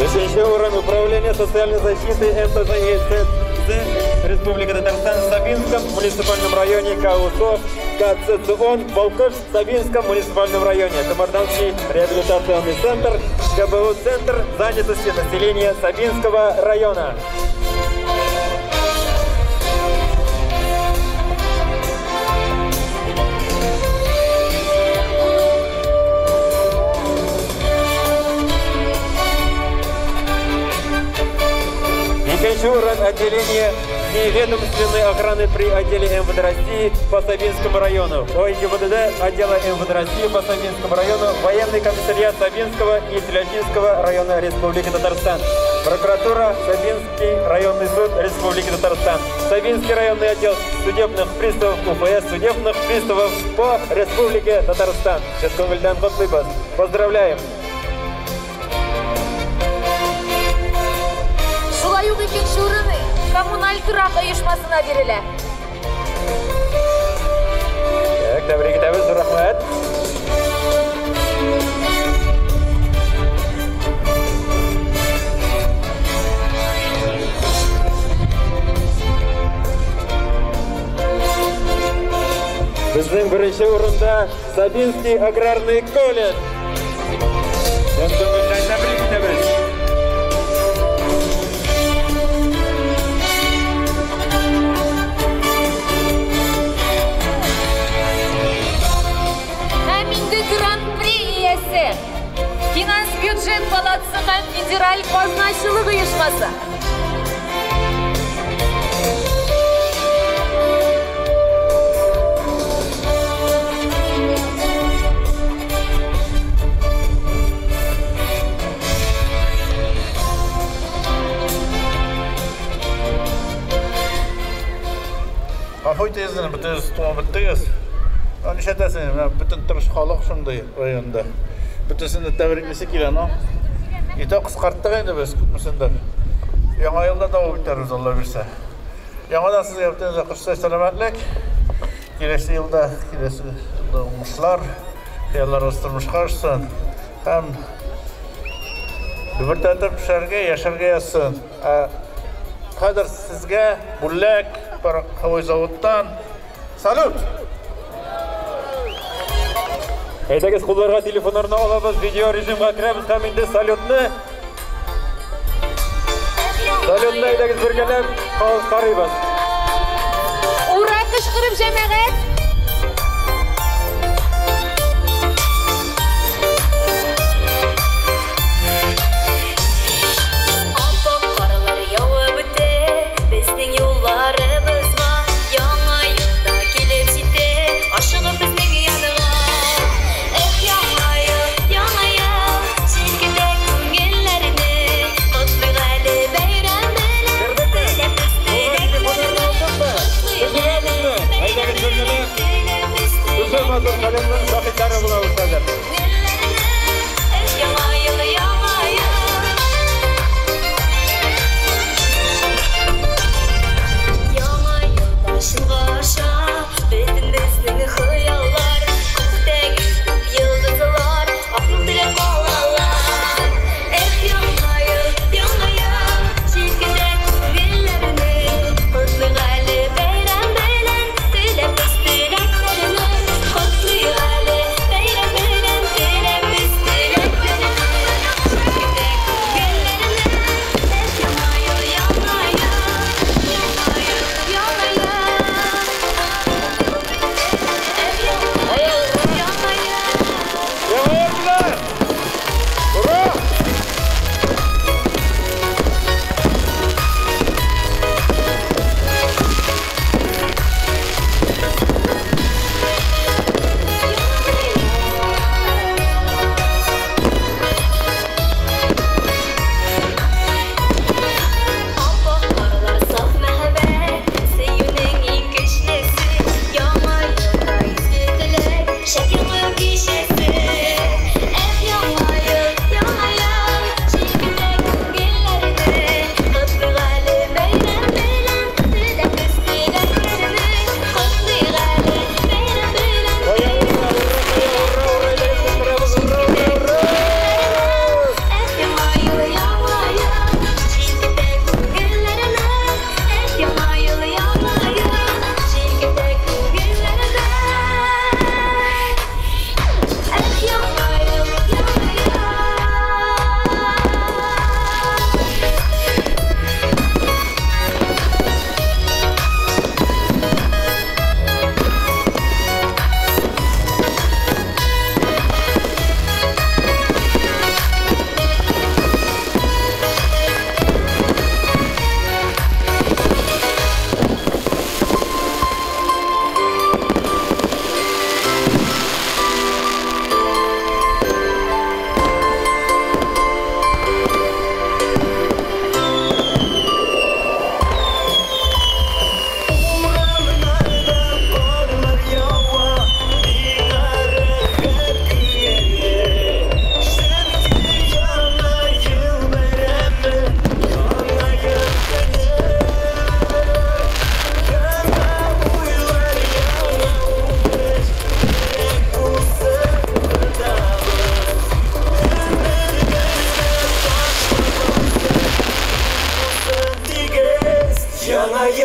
Өченче урын Управление социальной защиты МТЗ и ЦЦ Республика Татарстан в Сабинском муниципальном районе КУСО КЦЦОН Балкыш в Сабинском муниципальном районе. Тамарданский реабилитационный центр, КБУ Центр занятости населения Сабинского района. Икенче урын отделение вневедомственной охраны при отделе МВД России по Сабинскому району. ОИГБДД отдела МВД России по Сабинскому району, военный комиссариат Сабинского и Телятинского района Республики Татарстан. Прокуратура, Сабинский районный суд Республики Татарстан. Сабинский районный отдел судебных приставов УФС, судебных приставов по Республике Татарстан. Чын котлыйбыз. Поздравляем! Шулай ук икенче урыны коммуналь торак оешмасына бирелә. Так, тәбрик итәбез, зур рәхмәт. Безнең беренче урында Сабинский аграрный колледж. Чын күңелдән тәбрик итәбез. Һәм инде Гран-при иясе. Финанс бюджет палатасы һәм федераль казначылык оешмасы. Гафу итегез, бөтенегез туңып беттегез. Нишләтәсең, менә бөтен тырыш халык шундый районда. Бөтенесен дә тәбриклисе килә, но. Итә кыскарттык инде без күпмесендер. Яңа елда дәвам итәрбез, Алла бирсә. Яңадан сезгә бөтенегезгә көч, сәламәтлек. Киләсе елда, киләсе елда уңышлар, хыялларыгыз тормышка ашсын. Һәм дөбердәтеп эшләргә, яшәргә язсын. Ә хәзер сезгә бүләк пороховой заводтан. Салют! Әйдәгез, кулларга телефоннарны алабыз, видео режимга керәбез һәм инде салютны Салютны әйдәгез бергәләп карыйбыз. Ура кычкырып, җәмәгать! Ап-ак карлар явып үтә, безнең юлларыбызга. Яңа ел да килеп җитә, ашыгып безнең янга. Эх, яңа ел, яңа ел, җилкетә күңелләрне. Котлыйк әле бәйрәм белән, теләп без теләкләрне. Котлыйк әле бәйрәм белән.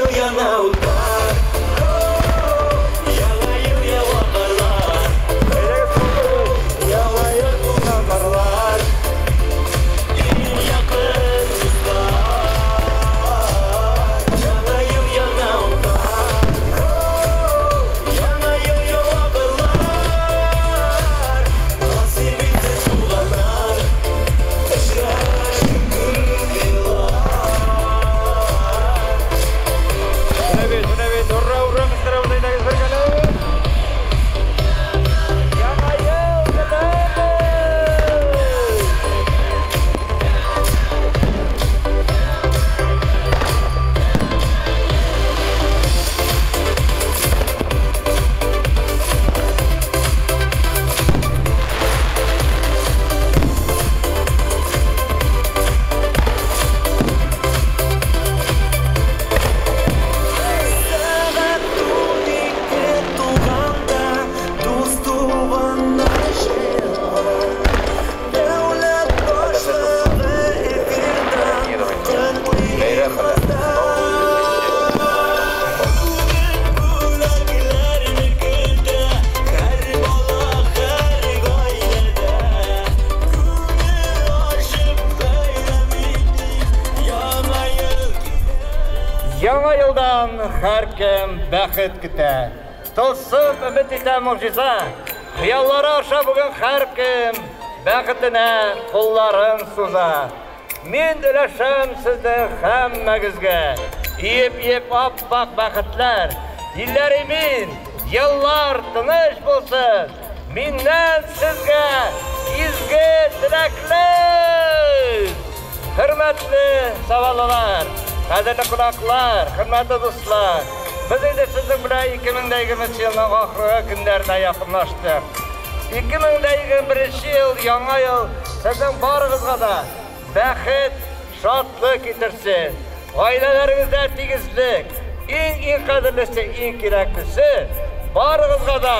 ел яна утлар, Яңа ел ява карлар, Яңа ел туңа карлар, Иң якын дуслар. Яңа ел яна утлар, Яңа ел ява карлар, Насыйп итсен туганнар, Очрашып күп еллар. Менә бит, менә бит, ура, ура, кыстырабыз, әйдәгез бергәләп. Яңа ел белән! Сәгать 12 тулганда дус туганнар җыела. Дәүләт башлыгы эфирда котлый Бүләкләрне көтә һәр бала, һәр гаиләдә. Күңел ачып бәйрәм итик, Яңа ел. Яңа елдан һәркем бәхет көтә. Тылсым өмет итә могҗиза. Хыяллары аша бүген һәркем бәхетенә кулларын суза. Мин өләшәм сезнең һәммәгезгә. Иеп-иеп ап-ак бәхетләр. Илләр имин, еллар тыныч булсын. Миннән сезгә изге теләкләр. Хөрмәтле сабалылар, кадерле кунаклар, хөрмәтле дуслар. Без инде сезнең белән 2020 елның ахыргы көннәренә якынлаштык. 2021 ел, яңа ел сезнең барыгызга да бәхет, шатлык китерсен. Гаиләләрегездә тигезлек, иң-иң кадерлесе, иң кирәклесе, барыгызга да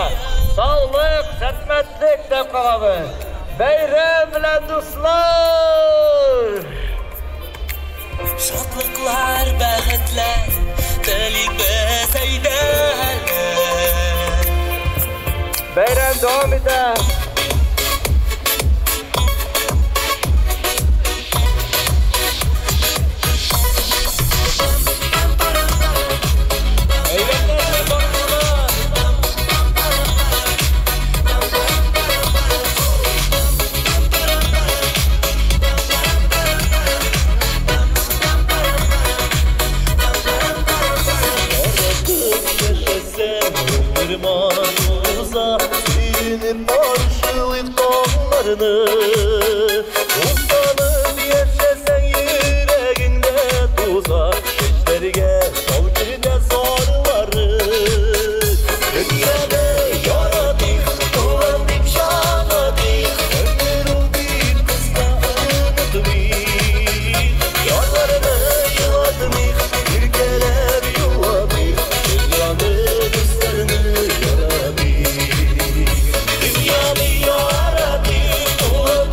саулык, сәламәтлек теләп калабыз. Бәйрәм белән, дуслар! Шатлыклар, бәхетләр телибез, әйдә әле. Бәйрәм дәвам итә. Яратып яшәсәң, гомер уза, Сөенеп каршылыйк таңнарны. Уфтанып яшәсәң, йөрәгеңдә туза, Чәчләргә шау кертә сарылары. Дөньяны яратыйк, туган дип җанатыйк, Гомер ул бик кыска, онытмыйк. Ярларны елатмыйк, иркәләп юатыйк, Дөньяны, дусларны яратыйк. Дөньяны яратыйк, туган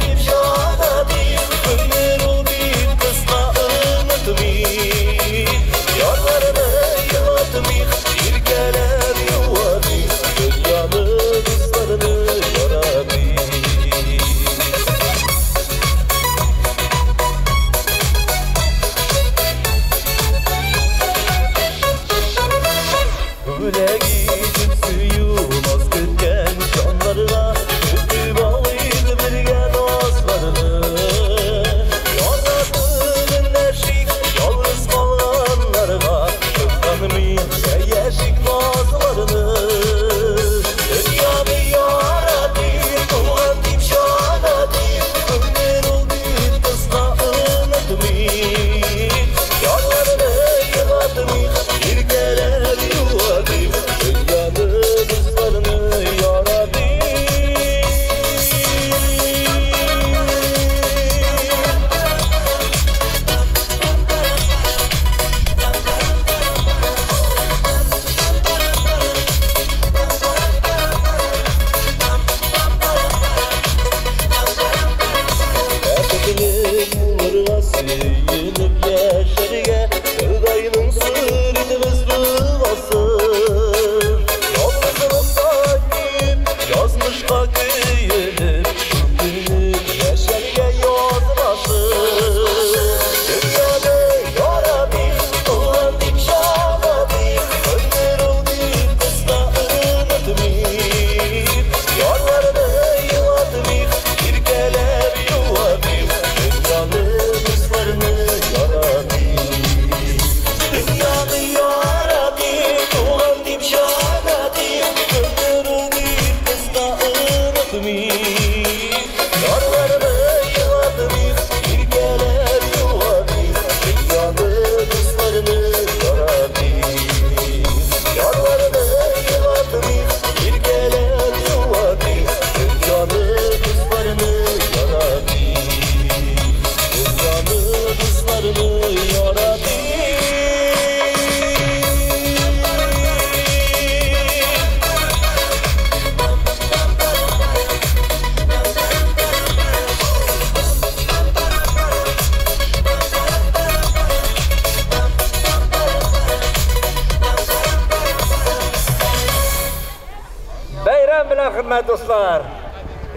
Менә, хөрмәтле дуслар,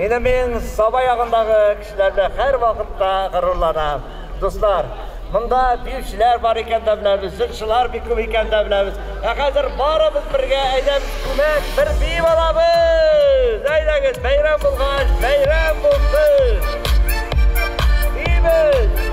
инде мин Саба ягындагы кешеләр белән һәрвакытта горурланам. Дуслар, монда биючеләр бар икән дә беләбез, җырчылар бик күп икән дә беләбез. Ә хәзер барыбыз бергә әйдәбез күмәк бер биеп алабыз. Әйдәгез, бәйрәм булгач, бәйрәм булсын. Биибез.